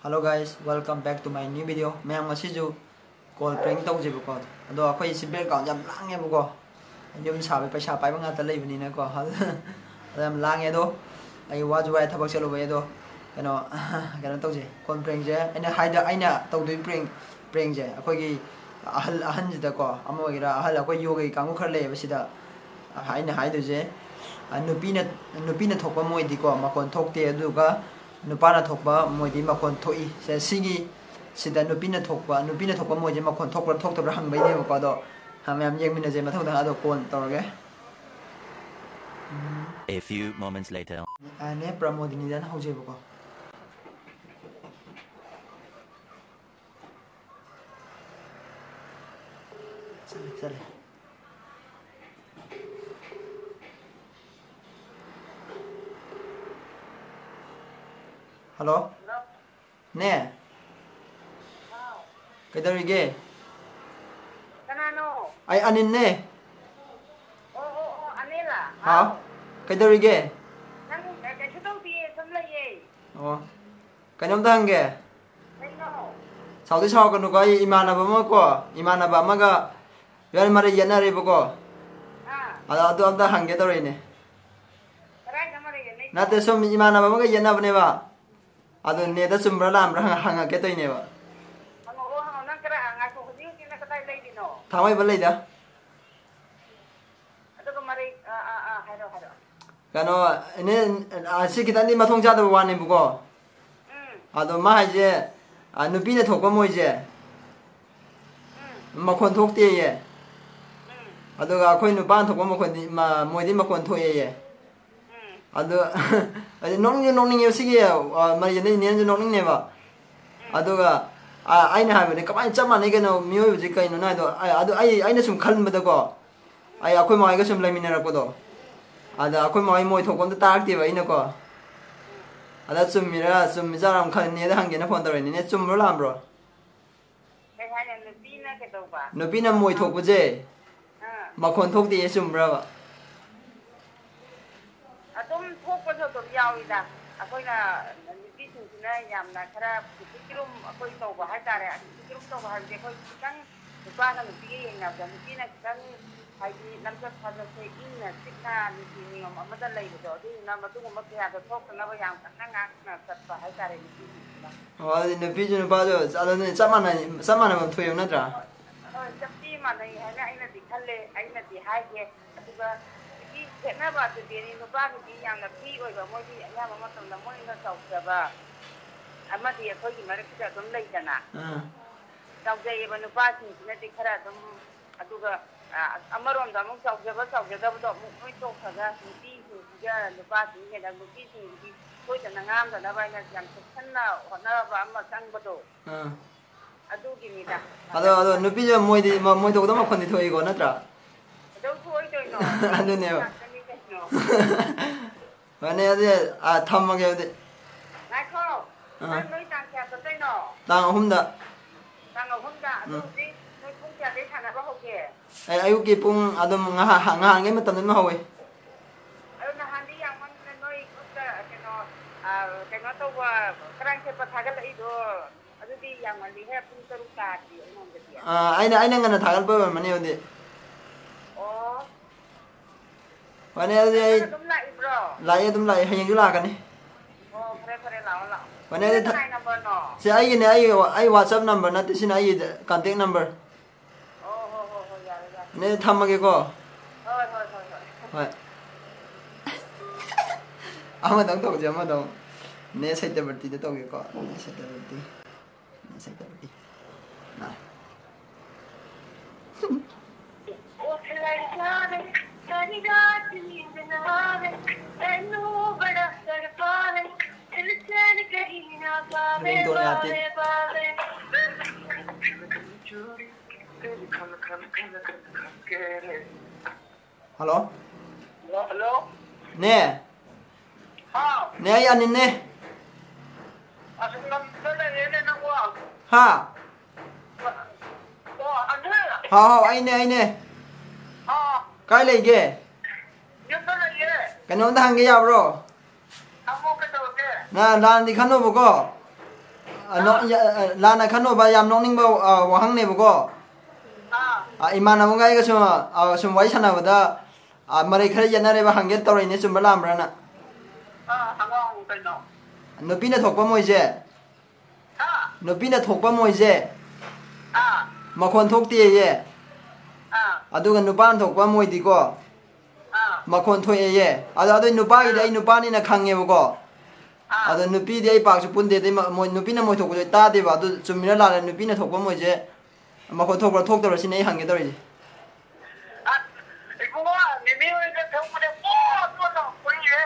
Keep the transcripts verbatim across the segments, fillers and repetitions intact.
Hello guys, welcome back to my new video. ꯃꯌꯥꯝ, ꯉꯁꯤꯁꯨ call prank ꯇꯧꯁꯦꯕꯀꯣ꯫ ꯑꯗꯣ ꯑꯩꯈꯣꯏ ꯁꯤ background ꯌꯥꯝ ꯂꯥꯡꯉꯦꯕꯀꯣ꯫ ꯌꯨꯝ ꯁꯥꯕꯩ ꯄꯩꯁꯥ ꯄꯥꯏꯕ ꯉꯥꯛꯇ ꯂꯩꯕꯅꯤꯅꯀꯣ꯫ ꯑꯗꯣ ꯌꯥꯝ ꯂꯥꯡꯉꯦ꯫ ꯑꯗꯣ ꯑꯩ ꯋꯥꯁꯨ ꯋꯥꯏ, ꯊꯕꯛ ꯆꯠꯂꯨꯕꯩ꯫ ꯑꯗꯣ ꯀꯩꯅꯣ ꯀꯩꯅꯣ ꯇꯧꯁꯦ, call prankꯁꯦ ꯑꯩꯅ ꯍꯥꯏꯗ ꯑꯩꯅ ꯇꯧꯗꯣꯏ prank prankꯁꯦ ꯑꯩꯈꯣꯏꯒꯤ ꯑꯍꯜ ꯑꯍꯟꯁꯤꯗꯀꯣ, ꯑꯃ ꯑꯣꯏꯒꯦꯔꯥ, ꯑꯍꯜ ꯑꯩꯈꯣꯏ ꯌꯣꯒꯒꯤ ꯀꯥꯡꯕꯨ ꯈꯔ ꯂꯩꯌꯦꯕ ꯁꯤꯗ꯫ ꯑꯩꯅ ꯍꯥꯏꯗꯣꯏꯁꯦ, ꯑ, ꯅꯨꯄꯤꯅ ꯅꯨꯄꯤꯅ ꯊꯣꯛꯄ ꯃꯣꯏꯗꯤꯀꯣ ꯃꯈꯣꯟ ꯊꯣꯛꯇꯦ, ꯑꯗꯨꯒ ꯅꯨꯄꯥꯅ ꯊꯣꯛꯄ ꯃꯣꯏꯗꯤ ꯃꯈꯣꯟ ꯊꯣꯛꯏ꯫ ꯁꯦ, ꯁꯤꯒꯤ ꯁꯤꯗ ꯅꯨꯄꯤꯅ ꯊꯣꯛꯄ ꯅꯨꯄꯤꯅ ꯊꯣꯛꯄ ꯃꯣꯏꯁꯦ ꯃꯈꯣꯟ ꯊꯣꯛꯄ꯭ꯔꯥ ꯊꯣꯛꯇꯕ꯭ꯔꯥ ꯍꯪꯕꯩꯅꯦꯕꯀꯣ꯫ ꯑꯗꯣ ꯃꯌꯥꯝ ꯌꯦꯡꯃꯤꯟꯅꯁꯦ ꯃꯊꯪ ꯃꯊꯪ꯫ ꯑꯗꯣ call ꯇꯧꯔꯒꯦ꯫ A few moments later. ꯑ, ꯅꯦ ꯄ꯭ꯔꯃꯣꯗꯤꯅꯤꯗꯅ ꯍꯧꯖꯩꯕꯀꯣ꯫ ꯆꯠꯂꯦ, ꯆꯠꯂꯦ꯫ ꯍꯜꯂꯣ꯫ ꯅꯦ꯫ ꯀꯩꯗꯧꯔꯤꯒꯦ? ꯀꯅꯥꯅꯣ? ꯑꯩ ꯑꯅꯤꯜꯅꯦ꯫ ꯑꯣ, ꯑꯣ, ꯑꯣ, ꯑꯅꯤꯜꯂ? ꯍꯥꯎ꯫ ꯍꯥꯎ꯫ ꯀꯩꯗꯧꯔꯤꯒꯦ? ꯅꯪ, ꯑꯦ, ꯀꯩꯁꯨ ꯇꯧꯗꯤꯌꯦ, ꯁꯨꯝ ꯂꯩꯌꯦ꯫ ꯑꯣ꯫ ꯀꯩꯅꯣꯝꯇ ꯍꯪꯒꯦ꯫ ꯀꯩꯅꯣ? ꯁꯥꯎꯗꯤ ꯁꯥꯎꯔꯛꯀꯅꯨꯀꯣ, ꯑꯩ ꯏꯃꯥꯟꯅꯕ ꯑꯃ ꯀꯣ, ꯏꯃꯥꯟꯅꯕ ꯑꯃꯒ ꯏꯕꯥꯅꯤ ꯃꯔꯩ ꯌꯦꯠꯅꯔꯦꯕꯀꯣ꯫ ꯑꯥ꯫ ꯑꯗꯣ ꯑꯗꯨ ꯑꯝꯇ ꯍꯪꯒꯦ ꯇꯧꯔꯛꯏꯅꯦ꯫ ꯀꯗꯥꯏꯗ ꯃꯔꯩ ꯌꯦꯠꯅꯩꯅꯣ? ꯅꯠꯇꯦ, ꯁꯨꯝ ꯏꯃꯥꯟꯅꯕ ꯑꯃꯒ ꯌꯦꯠꯅꯕꯅꯦꯕ꯫ ꯑꯗꯣ ꯅꯦꯗ ꯆꯨꯝꯕ꯭ꯔꯥ ꯂꯥꯟꯕ꯭ꯔꯥ ꯍꯪ-, ꯍꯪꯉꯛꯀꯦ ꯇꯧꯔꯤꯅꯦꯕ꯫ ꯍꯪꯉꯛꯑꯣ, ꯍꯪꯉꯛꯑꯣ꯫ ꯅꯪ ꯀꯔꯥꯏ, ꯉꯥꯏꯈꯣ, ꯍꯧꯖꯤꯛ ꯍꯧꯖꯤꯛ ꯅꯪ ꯀꯗꯥꯏ ꯂꯩꯔꯤꯅꯣ? ꯊꯥꯡꯃꯩꯕꯟ ꯂꯩꯗ꯫ ꯑꯗꯨꯒ ꯃꯔꯩ, ꯑꯥ, ꯑꯥ, ꯑꯥ, ꯍꯥꯏꯔꯣ, ꯍꯥꯏꯔꯣ꯫ ꯀꯩꯅꯣ, ꯏꯅꯦ, ꯑꯥ, ꯁꯤ ꯈꯤꯇꯪꯗꯤ ꯃꯊꯣꯡ ꯆꯥꯗꯕ ꯋꯥꯅꯦꯕꯀꯣ꯫ ꯎꯝ꯫ ꯑꯗꯣ ꯃꯥ ꯍꯥꯏꯁꯦ, ꯑꯥ, ꯅꯨꯄꯤꯅ ꯊꯣꯛꯄ ꯃꯣꯏꯁꯦ ꯎꯝ꯫ ꯃꯈꯣꯟ ꯊꯣꯛꯇꯦꯌꯦ꯫ ꯎꯝ꯫ ꯑꯗꯨꯒ ꯑꯩꯈꯣꯏ ꯅꯨꯄꯥꯅ ꯊꯣꯛꯄ ꯃꯈꯣꯟꯗꯤ, ꯃ-, ꯃꯣꯏꯗꯤ ꯃꯈꯣꯟ ꯊꯣꯛꯑꯦꯌꯦ꯫ ꯎꯝ꯫ ꯑꯗꯣ, ꯑꯩꯗꯤ ꯅꯣꯛꯅꯤꯡꯁꯨ ꯅꯣꯛꯅꯤꯡꯉꯦꯕ ꯁꯤꯒꯤ, ꯑ, ꯃꯔꯩ ꯌꯦꯠꯅꯩ ꯅꯦꯅꯁꯨ ꯅꯣꯛꯅꯤꯡꯅꯦꯕ꯫ ꯎꯝ꯫ ꯑꯗꯨꯒ, ꯑ, ꯑꯩꯅ ꯍꯥꯏꯕꯅꯦ, "ꯀꯃꯥꯏꯅ ꯆꯞ ꯃꯥꯟꯅꯩ ꯀꯩꯅꯣ, ꯃꯤꯑꯣꯏꯕꯁꯦ ꯀꯩꯅꯣ ꯅꯥꯏꯗꯣ?" ꯑ-, ꯑꯗꯨ ꯑꯩ, ꯑꯩꯅ ꯁꯨꯝ ꯈꯟꯕꯗꯀꯣ, ꯑꯩ ꯑꯩꯈꯣꯏ ꯃꯥ ꯍꯣꯏꯒ ꯁꯨꯝ ꯂꯩꯃꯤꯟꯅꯔꯛꯄꯗꯣ, ꯑꯗ ꯑꯩꯈꯣꯏ ꯃꯥ ꯍꯣꯏ ꯃꯣꯏ ꯊꯣꯛꯄ ꯑꯝꯇ ꯇꯥꯔꯛꯇꯦꯕ ꯑꯩꯅꯀꯣ꯫ ꯑꯗ ꯆꯨꯝꯃꯤꯔꯥ ꯆꯨꯝꯃꯤꯖꯥꯠꯂꯥ ꯑꯃ ꯈꯜꯂꯤ, ꯅꯦꯗ ꯍꯪꯒꯦꯅ ꯐꯣꯟ ꯇꯧꯔꯛꯏꯅꯤꯅꯦ꯫ ꯆꯨꯝꯕ꯭ꯔꯣ ꯂꯥꯟꯕ꯭ꯔꯣ? ꯀꯩ ꯍꯥꯏꯅꯣ? ꯅꯨꯄꯤꯅ ꯀꯩꯗꯧꯕ? ꯅꯨꯄꯤꯅ ꯃꯣꯏ ꯊꯣꯛꯄꯁꯦ ꯑꯥ꯫ ꯃꯈꯣꯟ ꯊꯣꯛꯇꯦꯌꯦ, ꯆꯨꯝꯕ꯭ꯔꯕ? ꯑꯗꯨꯝ ꯊꯣꯛꯄꯁꯨ ꯑꯗꯨꯝ ꯌꯥꯎꯏꯗ꯫ ꯑꯩꯈꯣꯏꯅ ꯅꯨꯄꯤꯁꯤꯡꯁꯤ ꯅ ꯌꯥꯝꯅ ꯈꯔ ꯄꯤꯊꯤ ꯀꯤꯔꯨꯝ ꯑꯩꯈꯣꯏ ꯇꯧꯕ ꯍꯥꯏꯇꯥꯔꯦ꯫ ꯄꯤꯊꯤ ꯀꯤꯔꯨꯝ ꯇꯧꯕ ꯍꯥꯏꯕꯁꯦ ꯑꯩꯈꯣꯏ ꯈꯤꯇꯪ ꯅꯨꯄꯥꯒ ꯅꯨꯄꯤꯒ ꯌꯦꯡꯅꯕꯗ ꯅꯨꯄꯤꯅ ꯈꯤꯇꯪ, ꯍꯥꯏꯗꯤ, ꯂꯝꯆꯠ ꯁꯥꯖꯠꯁꯦ ꯏꯪꯅ ꯆꯤꯛꯅ ꯅꯨꯡꯁꯤ ꯅꯤꯉꯣꯝ ꯑꯃꯗ ꯂꯩꯕꯗꯣ, ꯑꯗꯨꯗꯨꯅ ꯃꯗꯨꯒꯨꯝꯕ ꯀꯌꯥꯗꯣ ꯊꯣꯛꯇꯅꯕ ꯌꯥꯝ ꯀꯟꯅ ꯉꯥꯛꯅ ꯆꯠꯄ ꯍꯥꯏꯇꯥꯔꯦ ꯅꯨꯄꯤꯁꯤꯡꯁꯤꯅ꯫ ꯑꯣ, ꯑꯗꯨꯗꯤ ꯅꯨꯄꯤꯁꯨ ꯅꯨꯄꯥꯁꯨ ꯑꯗꯨꯅꯤ, ꯆꯞ ꯃꯥꯟꯅꯩ, ꯆꯞ ꯃꯥꯟꯅꯕ ꯊꯣꯛꯑꯦꯕ ꯅꯠꯇ꯭ꯔꯥ? ꯍꯣꯏ, ꯆꯞꯇꯤ ꯃꯥꯟꯅꯩ ꯍꯥꯏꯅ ꯑꯩꯅꯗꯤ ꯈꯜꯂꯦ, ꯑꯩꯅꯗꯤ ꯍꯥꯏꯒꯦ꯫ ꯑꯗꯨꯒ ꯅꯨꯄꯤ ꯈꯦꯠꯅꯕ ꯑꯗꯨꯗꯤ ꯅꯨꯄꯥꯒꯤꯗꯤ ꯌꯥꯝꯅ ꯐ꯭ꯔꯤ ꯑꯣꯏꯕ, ꯃꯣꯏꯗꯤ ꯑꯌꯥꯝꯕ ꯃꯇꯝꯗ ꯃꯣꯏꯅ ꯆꯥꯎꯖꯕ ꯑꯃꯗꯤ ꯑꯩꯈꯣꯏꯒꯤ ꯃꯔꯛꯁꯤꯗ ꯑꯗꯨꯝ ꯂꯩꯗꯅ꯫ ꯑꯥ꯫ ꯆꯥꯎꯖꯩꯌꯦꯕ ꯅꯨꯄꯥꯁꯤꯡꯁꯤꯅꯗꯤ ꯈꯔ ꯑꯗꯨꯝ꯫ ꯑꯗꯨꯒ, ꯑ, ꯑꯃꯔꯣꯝꯗ ꯑꯃꯨꯛ ꯆꯥꯎꯖꯕ ꯆꯥꯎꯖꯗꯕꯗꯣ ꯑꯃꯨꯛ ꯂꯣꯏ ꯇꯣꯛꯈ꯭ꯔꯒ ꯅꯨꯄꯤꯁꯤꯡꯁꯤꯒ ꯅꯨꯄꯥꯁꯤꯡ ꯍꯦꯟꯅ ꯅꯨꯄꯤꯁꯤꯡꯒꯤꯗꯤ ꯁꯣꯏꯗꯅ ꯉꯥꯡꯗꯅꯕ ꯍꯥꯏꯅ ꯌꯥꯝ ꯆꯦꯛꯁꯤꯟꯅ ꯍꯣꯠꯅꯕ ꯑꯃ ꯆꯪꯕꯗꯣ꯫ ꯑꯥ꯫ ꯑꯗꯨꯒꯤꯅꯤꯗ꯫ ꯑꯗꯣ, ꯑꯗꯣ ꯅꯨꯄꯤꯁꯦ ꯃꯣꯏꯗꯤ, ꯃ-, ꯃꯣꯏ ꯇꯧꯕꯗ ꯃꯈꯣꯟꯗꯤ ꯊꯣꯛꯏꯀꯣ, ꯅꯠꯇ꯭ꯔꯥ? ꯑꯗꯨꯝ ꯊꯣꯛꯑꯣꯏ ꯀꯩꯅꯣ꯫ ꯑꯗꯨꯅꯦꯕ꯫ ꯉꯥꯛꯇꯅꯤ ꯀꯩꯅꯣ꯫ ꯐꯅꯤ, ꯑꯗꯨꯗꯤ, ꯑꯥ, ꯊꯝꯃꯒꯦ ꯑꯗꯨꯗꯤ꯫ ꯉꯥꯏꯈꯣ꯫ ꯑꯥ꯫ ꯅꯪ ꯅꯣꯏ ꯇꯥꯡ ꯀꯌꯥ ꯆꯠꯇꯣꯏꯅꯣ? ꯇꯥꯡ ꯑꯍꯨꯝꯗ꯫ ꯇꯥꯡ ꯑꯍꯨꯝꯗ꯫ ꯑꯗꯨ ꯎꯝ꯫ ꯍꯧꯖꯤꯛ ꯅꯣꯏ ꯄꯨꯡ ꯀꯌꯥꯗꯩ ꯁꯥꯟꯅꯕ ꯍꯧꯒꯦ? ꯑꯩ ꯑꯌꯨꯛꯀꯤ ꯄꯨꯡ ꯑꯗꯨꯝ ꯉꯍꯥ-, ꯉꯍꯥꯟꯈꯩ ꯃꯇꯝꯗ ꯑꯗꯨꯝ ꯍꯧꯋꯦ꯫ ꯑꯗꯨ ꯅꯍꯥꯟꯗꯤ ꯌꯥꯝ ꯉꯟꯅ ꯅꯣꯏ ꯒ꯭ꯔꯨꯞꯇ ꯀꯩꯅꯣ, ꯑꯥ, ꯀꯩꯅꯣ ꯇꯧꯕ, ꯀꯔꯥꯡ ꯆꯠꯄ ꯊꯥꯒꯠꯂꯛꯏꯗꯣ, ꯑꯗꯨꯗꯤ ꯌꯥꯝ ꯉꯜꯂꯤꯍꯦ, ꯄꯨꯡ ꯇꯔꯨꯛ ꯇꯥꯗ꯭ꯔꯤ ꯑꯩꯉꯣꯟꯗꯗꯤ꯫ ꯑꯥ, ꯑꯩꯅ, ꯑꯩꯅ ꯉꯟꯅ ꯊꯥꯒꯠꯄ ꯑꯣꯏꯔꯝꯃꯅꯤ ꯑꯗꯨꯗꯤ꯫ ꯑꯣ꯫ ꯐꯅꯤ, ꯑꯗꯨꯗꯤ ꯑꯩ ꯅꯪ ꯑꯗꯨꯝ ꯂꯥꯛꯏꯕ꯭ꯔꯣ? ꯂꯥꯛꯑꯦ, ꯑꯗꯨꯝ ꯂꯥꯛꯑꯦ, ꯍꯌꯦꯡꯁꯨ ꯂꯥꯛꯀꯅꯤ꯫ ꯑꯣ, ꯐꯔꯦ, ꯐꯔꯦ, ꯂꯥꯛꯑꯣ, ꯂꯥꯛꯑꯣ꯫ ꯐꯅꯤ, ꯁꯤꯅ ꯑꯗꯨꯗꯤ ꯊ-, ꯀꯅꯥꯏ ꯅꯝꯕꯔꯅꯣ? ꯁꯤ ꯑꯩꯒꯤꯅꯦ, ꯑꯩꯒꯤ, ꯑꯩ WhatsApp number ꯅꯠꯇꯦ, ꯁꯤꯅ ꯑꯩꯒꯤ contact number꯫ ꯑꯣ, ꯍꯣ, ꯍꯣ, ꯍꯣ, ꯌꯥꯔꯦ, ꯌꯥꯔꯦ꯫ ꯅꯦ, ꯊꯝꯃꯒꯦꯀꯣ꯫ ꯍꯣꯏ, ꯍꯣꯏ, ꯍꯣꯏ, ꯍꯣꯏ꯫ ꯍꯣꯏ꯫ ꯑꯃꯗꯪ ꯇꯧꯁꯦ, ꯑꯃꯗꯪ꯫ ꯅꯦ ꯁꯩꯇꯕꯇꯤꯗ ꯇꯧꯒꯦꯀꯣ꯫ ꯅꯦ ꯁꯩꯇꯕꯇꯤ꯫ ꯅꯦ ꯁꯩꯇꯕꯇꯤ꯫ ꯅꯥꯏ꯫ Ringtone ꯌꯥꯗꯦ꯫ ꯍꯜꯂꯣ꯫ Hello, hello. ꯅꯦ꯫ ꯍꯥꯎ꯫ ꯅꯦ, ꯑꯩ ꯑꯅꯤꯜꯅꯦ꯫ ꯑꯁ, ꯂꯝꯗ ꯂꯩꯔꯦꯅꯦ ꯅꯪꯕꯣ꯫ ꯍꯥ? ꯑꯣ, ꯑꯅꯤꯜ꯫ ꯍꯥꯎ, ꯍꯥꯎ, ꯑꯩꯅꯦ, ꯑꯩꯅꯦ꯫ ꯑꯥ꯫ ꯀꯥꯏ ꯂꯩꯒꯦ? ꯌꯨꯝꯗ ꯂꯩꯌꯦ꯫ ꯀꯩꯅꯣꯝꯇ ꯍꯪꯒꯦ ꯌꯥꯕ꯭ꯔꯣ? ꯍꯪꯉꯣ, ꯀꯩꯗꯧꯔꯒꯦ? ꯑ, ꯂꯥꯟꯅꯗꯤ ꯈꯟꯅꯣꯕꯀꯣ꯫ ꯑ, ꯅꯣ-, ꯑ, ꯂꯥꯟꯅ ꯈꯟꯅꯣꯕ, ꯌꯥꯝ ꯅꯣꯛꯅꯤꯡꯕ, ꯑ, ꯋꯥꯍꯪꯅꯦꯕꯀꯣ꯫ ꯑ, ꯏꯃꯥꯟꯅꯕ ꯑꯃꯒ ꯑꯩꯒ ꯁꯨꯝ, ꯑ, ꯁꯨꯝ ꯋꯥꯔꯤ ꯁꯥꯟꯅꯕꯗ, ꯑ, ꯃꯔꯩ ꯈꯔ ꯌꯦꯠꯅꯔꯦꯕ, ꯍꯪꯒꯦ ꯇꯧꯔꯛꯏꯅꯦ, ꯆꯨꯝꯕ ꯂꯥꯟꯕ꯭ꯔꯥꯅ꯫ ꯑ, ꯍꯪꯉꯣ, ꯍꯪꯉꯣ ꯀꯩꯅꯣ꯫ ꯅꯨꯄꯤꯅ ꯊꯣꯛꯄ ꯃꯣꯏꯁꯦ, ꯍꯥ? ꯅꯨꯄꯤꯅ ꯊꯣꯛꯄ ꯃꯣꯏꯁꯦ, ꯑ, ꯃꯈꯣꯟ ꯊꯣꯛꯇꯦꯌꯦ꯫ ꯑ, ꯑꯗꯨꯒ ꯅꯨꯄꯥꯅ ꯊꯣꯛꯄ ꯃꯣꯏꯗꯤꯀꯣ, ꯑ, ꯃꯈꯣꯟ ꯊꯣꯛꯑꯦꯌꯦ꯫ ꯑꯗꯣ ꯑꯗꯨꯏ ꯅꯨꯄꯥꯒꯤꯗꯤ ꯑ, ꯑꯩ ꯅꯨꯄꯥꯅꯤꯅ ꯈꯪꯉꯦꯕꯀꯣ꯫ ꯑ꯫ ꯑꯗꯣ ꯅꯨꯄꯤꯗꯤ ꯑꯩ ꯄꯥꯛꯁꯨ ꯄꯨꯟꯗꯦ, ꯑꯗꯩ ꯃ-, ꯃꯣꯏ ꯅꯨꯄꯤꯅ ꯃꯣꯏ ꯊꯣꯛꯄꯁꯨ ꯑꯩ ꯇꯥꯗꯦꯕ꯫ ꯑꯗꯨ ꯆꯨꯝꯃꯤꯔꯥ ꯂꯥꯜꯂꯦ, ꯅꯨꯄꯤꯅ ꯊꯣꯛꯄ ꯃꯣꯏꯁꯦ ꯃꯈꯣꯟ ꯊꯣꯛꯄ꯭ꯔꯥ ꯊꯣꯛꯇꯕ꯭ꯔꯥ ꯁꯤꯅꯤ ꯑꯩ ꯍꯪꯒꯦ ꯇꯧꯔꯤꯁꯦ꯫ ꯑ, ꯏꯕꯨꯡꯉꯣ, ꯅꯦꯅꯦ ꯍꯣꯏꯗ ꯊꯣꯛꯄꯅꯦ, ꯄꯣꯠ ꯄꯣꯠ ꯂꯥꯎ ꯊꯣꯛꯏꯍꯦ꯫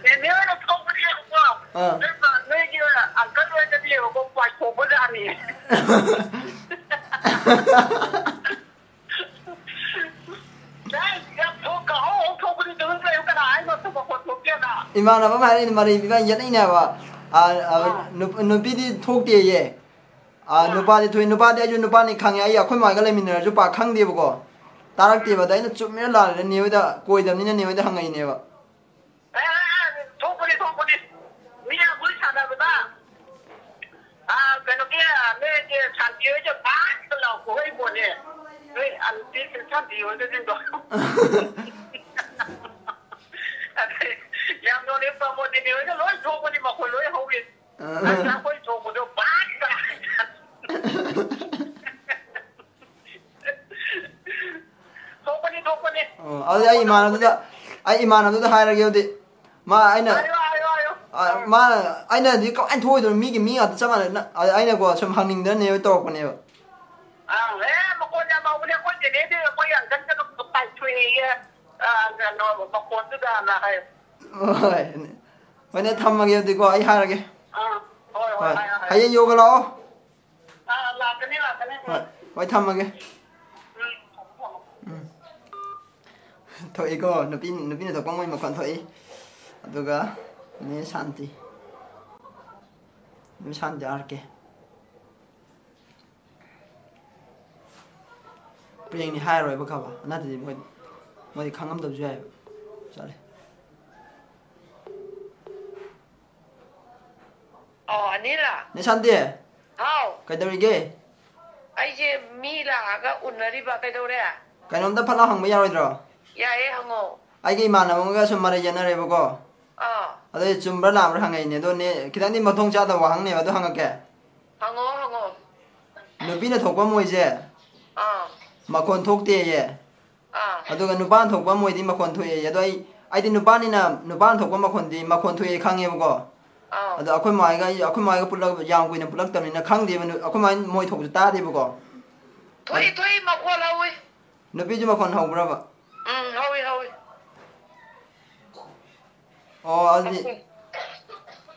ꯅꯦꯅꯦ ꯍꯣꯏꯗ ꯊꯣꯛꯄꯅꯦꯕꯀꯣ꯫ ꯑꯥ꯫ ꯅꯣꯏ ꯃ-, ꯅꯣꯏꯒꯤ uncle ꯍꯣꯏꯗꯅꯦꯕꯀꯣ, ꯄꯥꯏꯊꯣꯛꯄꯖꯥꯠꯅꯤ꯫ ꯅꯪ ꯌꯥꯝ ꯊꯣꯛ-, ꯀꯥꯍꯧ ꯍꯧ ꯊꯣꯛꯄꯗꯤ ꯇꯨꯃꯤꯟ ꯂꯩꯌꯨ, ꯀꯅꯥ ꯍꯥꯏꯅꯣ ꯑꯇꯣꯞꯄ ꯈꯣꯟ ꯊꯣꯛꯇꯦꯅ? ꯏꯃꯥꯟꯅꯕ ꯑꯃ ꯍꯥꯏꯔꯛꯏꯅꯦ, ꯃꯔꯩ ꯏꯕꯥꯅꯤ ꯌꯦꯠꯅꯩꯅꯦ ꯍꯥꯏꯕ꯫ ꯑꯥ, ꯑꯥ, ꯑꯥ꯫ ꯅꯨꯞ-, ꯅꯨꯄꯤꯗꯤ ꯊꯣꯛꯇꯦꯌꯦ꯫ ꯑꯥ, ꯑꯥ꯫ ꯅꯨꯄꯥꯗꯤ ꯊꯣꯛꯏ, ꯅꯨꯄꯥꯗꯤ ꯑꯩꯁꯨ ꯅꯨꯄꯥꯅꯤ ꯈꯪꯉꯦ, ꯑꯩ ꯑꯩꯈꯣꯏ ꯃꯥꯒ ꯂꯩꯃꯤꯟꯅꯔꯁꯨ ꯄꯥꯛ ꯈꯪꯗꯦꯕꯀꯣ꯫ ꯇꯥꯔꯛꯇꯦꯕ, ꯑꯗ ꯑꯩꯅ ꯆꯨꯝꯃꯤꯔ ꯂꯥꯜꯂꯤꯔ ꯅꯦ ꯍꯣꯏꯗ ꯀꯣꯏꯗꯕꯅꯤꯅ ꯅꯦ ꯍꯣꯏꯗ ꯍꯪꯉꯛꯏꯅꯦꯕ꯫ ꯑꯦ, ꯑꯦ, ꯑꯦ, ꯊꯣꯛꯄꯅꯤ, ꯊꯣꯛꯄꯅꯤ꯫ ꯃꯤ ꯑꯩꯈꯣꯏ ꯁꯥꯟꯅꯕꯗ, ꯑ, ꯀꯩꯅꯣꯒꯤ, ꯅꯣꯏꯒꯤ ꯁꯥꯟꯇꯤ ꯍꯣꯏꯁꯦ ꯄꯥꯛꯇ ꯂꯥꯎ ꯊꯣꯛꯏ ꯄꯣꯠꯅꯤ꯫ ꯅꯣꯏ ꯑꯟꯇꯤ ꯁꯥꯟꯇꯤ ꯍꯣꯏꯒꯁꯤꯡꯗꯣ꯫ ꯑꯗꯩ ꯌꯥꯝ ꯅꯣꯛꯅꯤꯡ ꯄ꯭ꯔꯃꯣꯗꯤꯅꯤ ꯍꯣꯏꯒ ꯂꯣꯏ ꯊꯣꯛꯄꯅꯤ, ꯃꯈꯣꯏ ꯂꯣꯏ ꯍꯧꯏ꯫ ꯑ꯫ ꯑꯁ, ꯑꯩꯈꯣꯏ ꯊꯣꯛꯄꯗꯣ ꯄꯥꯛꯇ꯫ ꯊꯣꯛꯄꯅꯤ, ꯊꯣꯛꯄꯅꯤ꯫ ꯑꯣ, ꯑꯗꯨꯗꯤ ꯑꯩ ꯏꯃꯥꯟꯅꯕꯗꯨꯗ, ꯑꯩ ꯏꯃꯥꯟꯅꯕꯗꯨꯗ ꯍꯥꯏꯔꯒꯦ ꯑꯗꯨꯗꯤ꯫ ꯃꯥ ꯑꯩꯅ, ꯍꯥꯏꯌꯣ, ꯍꯥꯏꯌꯣ, ꯍꯥꯏꯌꯣ꯫ ꯑ, ꯃꯥꯅ, ꯑꯩꯅꯗꯤ ꯀꯃꯥꯏꯅ ꯊꯣꯛꯑꯣꯏꯗꯣꯏꯅꯣ? ꯃꯤꯒꯤ ꯃꯤ ꯉꯥꯛꯇ ꯆꯞ ꯃꯥꯟꯅꯅ꯫ ꯑꯗ ꯑꯩꯅꯀꯣ ꯁꯨꯝ ꯍꯪꯅꯤꯡꯗꯅ ꯅꯦ ꯍꯣꯏ ꯇꯧꯔꯛꯄꯅꯦꯕ꯫ ꯑ, ꯑꯦ, ꯃꯈꯣꯟ ꯌꯥꯝ ꯍꯧꯕꯅꯦ꯫ ꯑꯩꯈꯣꯏ ꯅꯦꯅꯦꯗꯤ ꯑꯩꯈꯣꯏ uncle ꯀꯩꯅꯣ ꯄꯥꯏꯊꯣꯛꯑꯦꯌꯦ꯫ ꯑ, ꯀꯩꯅꯣ, ꯃꯈꯣꯟꯗꯨꯗꯅ ꯍꯥꯏ꯫ ꯍꯣꯏ꯫ ꯍꯣꯏꯅꯦ, ꯊꯝꯃꯒꯦ ꯑꯗꯨꯗꯤꯀꯣ, ꯑꯩ ꯍꯥꯏꯔꯒꯦ꯫ ꯑꯥ, ꯍꯣꯏ, ꯍꯣꯏ, ꯍꯣꯏ꯫ ꯍꯥꯏꯌꯣ, ꯍꯥꯏꯌꯣ꯫ ꯍꯌꯦꯡ ꯌꯧꯕ ꯂꯥꯛꯑꯣ꯫ ꯑꯥ, ꯂꯥꯛꯀꯅꯤ, ꯂꯥꯛꯀꯅꯤ꯫ ꯍꯣꯏ, ꯎꯝ꯫ ꯍꯣꯏ, ꯊꯝꯃꯒꯦ꯫ ꯎꯝ, ꯊꯝꯃꯣ, ꯊꯝꯃꯣ꯫ ꯎꯝ꯫ ꯊꯣꯛꯏꯀꯣ, ꯅꯨꯄꯤ, ꯅꯨꯄꯤꯅ ꯊꯣꯛꯄ ꯃꯣꯏ ꯃꯈꯣꯟ ꯊꯣꯛꯏ꯫ ꯑꯗꯨꯒ ꯅꯦ ꯁꯥꯟꯇꯤ꯫ ꯅꯦ ꯁꯥꯟꯇꯤ ꯑꯥꯔ ꯀꯦ꯫ ꯄ꯭ꯔꯦꯡꯅꯤ ꯍꯥꯏꯔꯣꯏꯕ ꯈꯕ, ꯅꯠꯇ꯭ꯔꯗꯤ ꯃꯣꯏ, ꯃꯣꯏꯗꯤ ꯈꯪꯉꯝꯗꯕꯁꯨ ꯌꯥꯏꯑꯕ꯫ ꯆꯠꯂꯦ꯫ ꯑꯣ, ꯑꯅꯤꯂꯥ? ꯅꯦ ꯁꯥꯟꯇꯤ, ꯍꯥꯎ꯫ ꯀꯩꯗꯧꯔꯤꯒꯦ? ꯑꯩꯁꯦ ꯃꯤ ꯂꯥꯛꯑꯒ ꯎꯅꯔꯤꯕ, ꯀꯩꯗꯧꯔꯦ? ꯀꯩꯅꯣꯝꯇ ꯐꯠ ꯂꯥꯎ ꯍꯪꯕ ꯌꯥꯔꯣꯏꯗ꯭ꯔꯣ? ꯌꯥꯏꯌꯦ, ꯍꯪꯉꯣ꯫ ꯑꯩꯒꯤ ꯏꯃꯥꯟꯅꯕ ꯑꯃꯒ ꯁꯨꯝ ꯃꯔꯩ ꯌꯦꯠꯅꯔꯦꯕꯀꯣ꯫ ꯑꯥ꯫ ꯑꯗꯨꯗꯤ ꯆꯨꯝꯕ꯭ꯔꯥ ꯂꯥꯟꯕ꯭ꯔꯥ ꯍꯪꯉꯛꯏꯅꯦ꯫ ꯑꯗꯣ ꯅꯦ, ꯈꯤꯇꯪꯗꯤ ꯃꯊꯣꯡ ꯆꯥꯗꯕ ꯋꯥꯍꯪꯅꯦꯕ, ꯑꯗꯨ ꯍꯪꯉꯛꯀꯦ꯫ ꯍꯪꯉꯣ, ꯍꯪꯉꯣ꯫ ꯅꯨꯄꯤꯅ ꯊꯣꯛꯄ ꯃꯣꯏꯁꯦ ꯑꯥ꯫ ꯃꯈꯣꯟ ꯊꯣꯛꯇꯦꯌꯦ꯫ ꯑꯥ꯫ ꯑꯗꯨꯒ ꯅꯨꯄꯥꯅ ꯊꯣꯛꯄ ꯃꯣꯏꯗꯤ ꯃꯈꯣꯟ ꯊꯣꯛꯑꯦꯌꯦ꯫ ꯑꯗꯣ ꯑꯩ, ꯑꯩꯗꯤ ꯅꯨꯄꯥꯅꯤꯅ, ꯅꯨꯄꯥꯅ ꯊꯣꯛꯄ ꯃꯈꯣꯟꯗꯤ ꯃꯈꯣꯟ ꯊꯣꯛꯑꯦ ꯈꯪꯉꯦꯕꯀꯣ꯫ ꯑꯥ꯫ ꯑꯗꯣ ꯑꯩꯈꯣꯏ ꯃꯥꯒ ꯑꯩ, ꯑꯩꯈꯣꯏ ꯃꯥꯒ ꯄꯨꯜꯂꯛ-, ꯌꯥꯝ ꯀꯨꯏꯅ ꯄꯨꯜꯂꯛꯇꯕꯅꯤꯅ ꯈꯪꯗꯦꯕ꯫ ꯅꯨ-, ꯑꯩꯈꯣꯏ ꯃꯥ ꯃꯣꯏ ꯊꯣꯛꯄꯁꯨ ꯇꯥꯗꯦꯕꯀꯣ꯫ ꯊꯣꯛꯏ, ꯑꯗ-, ꯊꯣꯛꯏ, ꯃꯈꯣꯟ ꯍꯧꯋꯤ꯫ ꯅꯨꯄꯤꯁꯨ ꯃꯈꯣꯟ ꯍꯧꯕ꯭ꯔꯕ? ꯎꯝ, ꯍꯧꯋꯤ, ꯍꯧꯋꯤ꯫ ꯑꯣ, ꯑꯗꯨꯗꯤ ꯑꯩꯈꯣꯏ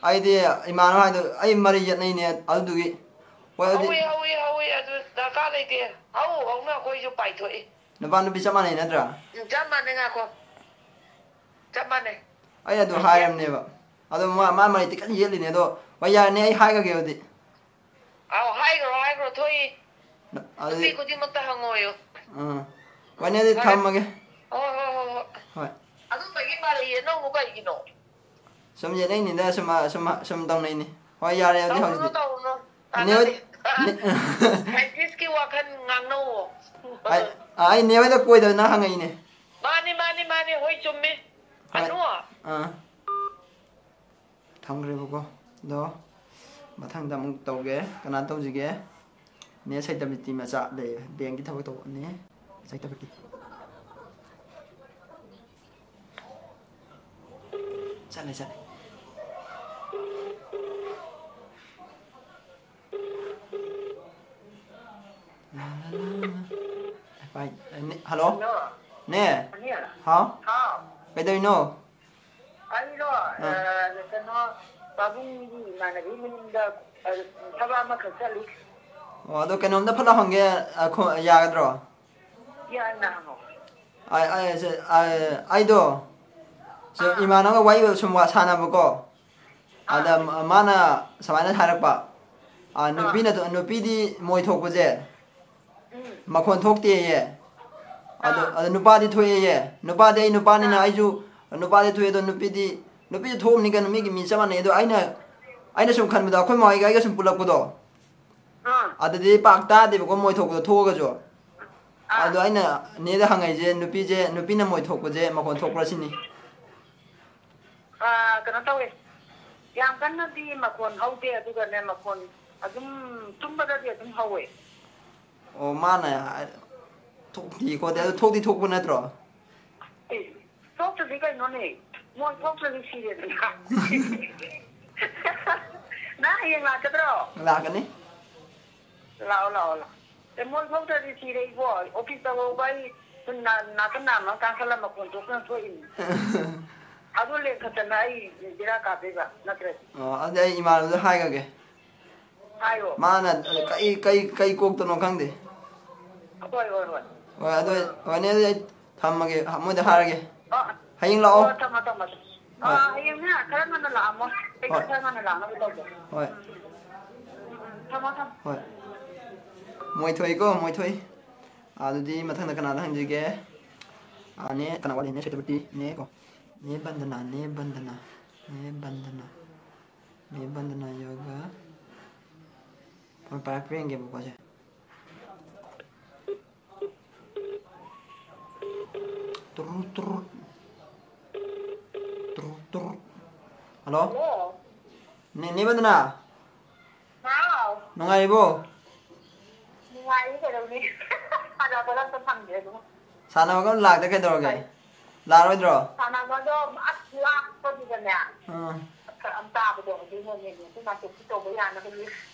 ꯑꯩꯗꯤ ꯏꯃꯥꯟꯅꯕ ꯍꯥꯏꯗꯣ ꯑꯩ ꯃꯔꯩ ꯌꯦꯠꯅꯩꯅꯦ ꯑꯗꯨꯗꯨꯒꯤ꯫ ꯍꯣꯏ, ꯑꯗꯨꯗꯤ ꯍꯧꯋꯤ, ꯍꯧꯋꯤ, ꯍꯧꯋꯤ, ꯑꯗꯨ ꯗꯔꯀꯥꯔ ꯂꯩꯇꯦ꯫ ꯍꯧ ꯍꯧꯅ ꯑꯩꯈꯣꯏꯁꯨ ꯄꯥꯏꯊꯣꯛꯏ꯫ ꯅꯨꯄꯥ ꯅꯨꯄꯤ ꯆꯞ ꯃꯥꯟꯅꯩ ꯅꯠꯇ꯭ꯔꯥ? ꯎꯝ, ꯆꯞ ꯃꯥꯟꯅꯩ, ꯉꯥꯏꯈꯣ꯫ ꯆꯞ ꯃꯥꯟꯅꯩ꯫ ꯑꯩ ꯑꯗꯨ ꯍꯥꯏꯔꯕꯅꯦꯕ꯫ ꯑꯗꯣ ꯃꯥ, ꯃꯥ ꯃꯔꯩꯗꯤ ꯀꯟꯅ ꯌꯦꯠꯂꯤꯅꯦ꯫ ꯑꯗꯣ ꯍꯣꯏ, ꯌꯥꯔꯦꯅꯦ, ꯑꯩ ꯍꯥꯏꯈ꯭ꯔꯒꯦ ꯑꯗꯨꯗꯤ꯫ ꯑꯥꯎ, ꯍꯥꯏꯈ꯭ꯔꯣ, ꯍꯥꯏꯈ꯭ꯔꯣ, ꯊꯣꯛꯏ꯫ ꯅ-, ꯅꯨꯄꯤ ꯑꯗꯨꯗꯤ ꯈꯨꯗꯤꯡꯃꯛꯇ ꯍꯪꯉꯣꯌꯣ꯫ ꯑꯥ꯫ ꯋꯥꯅꯦ, ꯑꯗꯨꯗꯤ ꯐꯔꯦ꯫ ꯊꯝꯃꯒꯦ꯫ ꯍꯣꯏ, ꯍꯣꯏ, ꯍꯣꯏ, ꯍꯣꯏ꯫ ꯍꯣꯏ꯫ ꯑꯗꯨꯝꯕꯒꯤ ꯃꯔꯩ ꯌꯦꯠꯅꯧꯅꯨ ꯀꯩꯒꯤꯅꯣ? ꯁꯨꯝ ꯌꯦꯠꯅꯩꯅꯤꯗ, ꯁꯨꯝ, ꯑ, ꯁꯨꯝ, ꯁꯨꯝ ꯇꯧꯅꯩꯅꯤ꯫ ꯍꯣꯏ, ꯌꯥꯔꯦ ꯑꯗꯨꯗꯤ ꯇꯧꯔꯨꯅꯨ, ꯍꯧꯖꯤꯛꯇꯤ꯫ ꯇꯧꯔꯨꯅꯨ꯫ ꯅꯦ ꯍꯣꯏ, ꯀꯥꯟꯅꯗꯦ꯫ ꯅꯦ-, Scientistꯀꯤ ꯋꯥꯈꯜ ꯉꯥꯡꯅꯧꯋꯣ꯫ ꯑꯩ, ꯑ, ꯑꯩ ꯅꯦ ꯍꯣꯏꯗ ꯀꯣꯏꯗꯅ ꯍꯪꯉꯛꯏꯅꯦ꯫ ꯃꯥꯅꯤ, ꯃꯥꯅꯤ, ꯃꯥꯅꯤ, ꯍꯣꯏ, ꯆꯨꯝꯃꯤ꯫ ꯍꯣꯏ꯫ ꯑꯅꯨ꯫ ꯑꯥ꯫ ꯊꯝꯈ꯭ꯔꯦꯕꯀꯣ꯫ ꯑꯗꯣ ꯃꯊꯪꯗ ꯑꯃꯨꯛ ꯇꯧꯒꯦ꯫ ꯀꯅꯥ ꯇꯧꯁꯤꯒꯦ? ꯅꯦ ꯁꯩꯇꯕꯤꯇꯤ ꯃꯆꯥ ꯂꯩꯌꯦ, ꯕꯦꯡꯒꯤ ꯊꯕꯛ ꯇꯧꯕ ꯅꯦ ꯁꯩꯇꯕꯤꯇꯤ꯫ ꯆꯠꯂꯦ, ꯆꯠꯂꯦ꯫ ꯄꯥꯏ-, ꯅꯦ-, ꯍꯜꯂꯣ? ꯍꯜꯂꯣ꯫ ꯅꯦ? ꯑꯅꯤꯜ꯫ ꯍꯥꯎ? ꯍꯥꯎ꯫ ꯀꯩꯗꯧꯔꯤꯅꯣ? ꯑꯩꯔꯣ? ꯑꯥ꯫ ꯑ, ꯀꯩꯅꯣ, ꯄꯥꯕꯨꯡꯒꯤ ꯏꯃꯥꯟꯅꯕꯤ ꯃꯌꯨꯝꯗ, ꯑ, ꯊꯕꯛ ꯑꯃꯈꯛ ꯆꯠꯂꯤ꯫ ꯑꯣ, ꯑꯗꯣ ꯀꯩꯅꯣꯝꯇ ꯐꯠ ꯂꯥꯎ ꯍꯪꯒꯦ, ꯑ, ꯈꯣ-, ꯌꯥꯒꯗ꯭ꯔꯣ? ꯌꯥꯏꯅ ꯍꯪꯉꯣ꯫ ꯑꯩ, ꯑꯩ, ꯑꯩ, ꯑꯩꯗꯣ ꯁꯨꯝ ꯑꯥ꯫ ꯏꯃꯥꯟꯅꯕꯒ ꯋꯥꯔꯤ ꯁꯨꯝ ꯋꯥ ꯁꯥꯟꯅꯕꯀꯣ꯫ ꯑꯗ ꯑꯥ꯫ ꯃ-, ꯃꯥꯅ ꯁꯨꯃꯥꯏꯅ ꯍꯥꯏꯔꯛꯄ, ꯑ, ꯑꯥ꯫ ꯅꯨꯄꯤꯅ ꯊꯣ-, ꯅꯨꯄꯤꯗꯤ ꯃꯣꯏ ꯊꯣꯛꯄꯁꯦ ꯎꯝ꯫ ꯃꯈꯣꯟ ꯊꯣꯛꯇꯦꯌꯦ꯫ ꯑꯗꯣ, ꯑꯥ꯫ ꯑꯗꯣ ꯅꯨꯄꯥꯗꯤ ꯊꯣꯛꯑꯦꯌꯦ꯫ ꯅꯨꯄꯥꯗꯤ ꯑꯩ ꯅꯨꯄꯥꯅꯤꯅ ꯑꯥ꯫ ꯑꯩꯁꯨ ꯅꯨꯄꯥꯗꯤ ꯊꯣꯛꯑꯦ, ꯑꯗꯣ ꯅꯨꯄꯤꯗꯤ, ꯅꯨꯄꯤꯁꯨ ꯊꯣꯛꯑꯝꯅꯤ ꯀꯩꯅꯣ, ꯃꯤꯒꯤ ꯃꯤ ꯆꯞ ꯃꯥꯟꯅꯩ꯫ ꯑꯗꯣ ꯑꯩꯅ, ꯑꯩꯅ ꯁꯨꯝ ꯈꯟꯕꯗ ꯑꯩꯈꯣꯏ ꯃꯥ ꯍꯣꯏꯒ ꯑꯩꯒ ꯁꯨꯝ ꯄꯨꯜꯂꯛꯄꯗꯣ, ꯑꯥ꯫ ꯑꯗꯨꯗꯤ ꯄꯥꯛ ꯇꯥꯗꯦꯕꯀꯣ ꯃꯣꯏ ꯊꯣꯛꯄꯗꯣ ꯊꯣꯛꯑꯒꯁꯨ꯫ ꯑꯥ꯫ ꯑꯗꯣ ꯑꯩꯅ ꯅꯦꯗ ꯍꯪꯉꯛꯏꯁꯦ, ꯅꯨꯄꯤꯁꯦ, ꯅꯨꯄꯤꯅ ꯃꯣꯏ ꯊꯣꯛꯄꯁꯦ ꯃꯈꯣꯟ ꯊꯣꯛꯄ꯭ꯔꯥ ꯁꯤꯅꯤ꯫ ꯑꯥ, ꯀꯩꯅꯣ ꯇꯧꯋꯦ, ꯌꯥꯝ ꯀꯟꯅꯗꯤ ꯃꯈꯣꯟ ꯍꯧꯗꯦ, ꯑꯗꯨꯒꯅꯦ ꯃꯈꯣꯟ ꯑꯗꯨꯝ ꯇꯨꯝꯕꯗꯗꯤ ꯑꯗꯨꯝ ꯍꯧꯋꯦ꯫ ꯑꯣ, ꯃꯥꯅ ꯍꯥꯏ-, ꯊꯣꯛꯇꯤ ꯈꯣꯠꯇꯦ, ꯑꯗꯣ ꯊꯣꯛꯇꯤ ꯊꯣꯛꯄ ꯅꯠꯇ꯭ꯔꯣ? ꯑꯦ, ꯊꯣꯛꯇ꯭ꯔꯗꯤ ꯀꯩꯅꯣꯅꯦ? ꯃꯣꯏ ꯊꯣꯛꯇ꯭ꯔꯗꯤ ꯁꯤꯔꯦꯗꯅ꯫ ꯅꯪ ꯍꯌꯦꯡ ꯂꯥꯛꯀꯗ꯭ꯔꯣ? ꯂꯥꯛꯀꯅꯤ꯫ ꯂꯥꯛꯑꯣ, ꯂꯥꯛꯑꯣ, ꯂꯥꯛꯑꯣ꯫ ꯑꯦ, ꯃꯣꯏ ꯊꯣꯛꯇ꯭ꯔꯗꯤ ꯁꯤꯔꯦ ꯏꯕꯣ꯫ ꯑꯣꯐꯤꯁꯇ ꯐꯥꯎꯕ ꯑꯩ ꯁꯨꯝ ꯅꯥ-, ꯅꯥꯀꯟ ꯅꯥꯝꯃ ꯀꯥꯡꯈꯠꯂ ꯃꯈꯣꯟ ꯊꯣꯛꯇꯅ ꯊꯣꯛꯏꯅꯤ꯫ ꯑꯗꯨ ꯂꯦꯡꯈꯠꯇꯅ ꯑꯩ ꯕꯦꯔꯥ ꯀꯥꯗꯣꯏꯕ ꯅꯠꯇ꯭ꯔꯗꯤ꯫ ꯑꯣ, ꯑꯗꯨꯗꯤ ꯑꯩ ꯏꯃꯥꯟꯅꯕꯗ ꯍꯥꯏꯈ꯭ꯔꯒꯦ꯫ ꯍꯥꯏꯌꯣ꯫ ꯃꯥꯅ ꯀꯩ, ꯀꯩ, ꯀꯩ ꯀꯣꯛꯇꯅꯣ ꯈꯪꯗꯦ꯫ ꯍꯣꯏ, ꯍꯣꯏ, ꯍꯣꯏ꯫ ꯍꯣꯏ, ꯑꯗꯨ, ꯍꯣꯏ, ꯍꯣꯏ꯫ ꯍꯣꯏꯅꯦ, ꯑꯗꯨꯗꯤ ꯑꯩ ꯊꯝꯃꯒꯦ, ꯃꯣꯏꯗ ꯍꯥꯏꯔꯒꯦ꯫ ꯑꯣ꯫ ꯍꯌꯦꯡ ꯂꯥꯛꯑꯣ꯫ ꯑꯣ, ꯊꯝꯃꯣ, ꯊꯝꯃꯣ, ꯊꯝꯃꯣ꯫ ꯍꯣꯏ꯫ ꯑꯥ, ꯍꯌꯦꯡꯅꯦ, ꯈꯔ ꯉꯟꯅ ꯂꯥꯛꯑꯝꯃꯣ꯫ ꯑꯩꯁꯨ ꯍꯣꯏ꯫ ꯈꯔ ꯉꯟꯅ ꯂꯥꯛꯅꯕ ꯇꯧꯒꯦ꯫ ꯍꯣꯏ꯫ ꯎꯝ, ꯎꯝ, ꯎꯝ, ꯊꯝꯃꯣ, ꯊꯝꯃꯣ꯫ ꯍꯣꯏ꯫ ꯃꯣꯏꯊꯣꯏꯀꯣ, ꯃꯣꯏꯊꯣꯏ꯫ ꯑꯗꯨꯗꯤ ꯃꯊꯪꯗ ꯀꯅꯥꯗ ꯍꯪꯁꯤꯒꯦ? ꯑꯥ, ꯅꯦ, ꯀꯅꯥ ꯋꯥꯠꯂꯤ? ꯅꯦ ꯁꯦꯇꯨꯄꯇꯤ, ꯅꯦ ꯀꯣ꯫ ꯅꯦ ꯕꯟꯗꯅꯥ, ꯅꯦ ꯕꯟꯗꯅꯥ, ꯅꯦ ꯕꯟꯗꯅꯥ꯫ ꯅꯦ ꯕꯟꯗꯅꯥ ꯌꯧꯔꯒ ꯐꯣꯟ ꯄꯥꯏꯔꯛꯄ꯭ꯔꯥ ꯌꯦꯡꯒꯦꯕꯀꯣ ꯁꯦ꯫ ꯇꯨꯔꯨ, ꯇꯨꯔꯨ꯫ ꯇꯨꯔꯨ, ꯇꯨꯔꯨ꯫ ꯍꯜꯂꯣ? ꯍꯜꯂꯣ꯫ ꯅꯦ, ꯅꯦ ꯕꯟꯗꯅꯥ? ꯍꯥꯎ꯫ ꯅꯨꯡꯉꯥꯏꯔꯤꯕꯣ? ꯅꯨꯡꯉꯥꯏꯔꯤ ꯀꯩꯗꯧꯅꯤ? ꯁꯥꯟꯅꯕꯒ ꯑꯝꯇ ꯐꯪꯗꯦ ꯑꯗꯨꯝ꯫ ꯁꯥꯟꯅꯕꯒ ꯑꯝꯇ ꯂꯥꯛꯇꯦ ꯀꯩꯗꯧꯔꯒꯦ? ꯀꯔꯤ? ꯂꯥꯛꯑꯔꯣꯏꯗ꯭ꯔꯣ? ꯁꯥꯟꯅꯕꯗꯣ ꯑꯁ ꯂꯥꯞꯄꯗꯨꯗꯅꯦ꯫ ꯑꯥ꯫ ꯐꯔꯛ ꯌꯥꯝ ꯇꯥꯕꯗꯣ ꯑꯗꯨꯅꯅꯦ꯫ ꯑꯗꯨ ꯅꯥꯇꯣꯛꯄꯤ ꯇꯧꯕ ꯌꯥꯅꯕꯒꯤ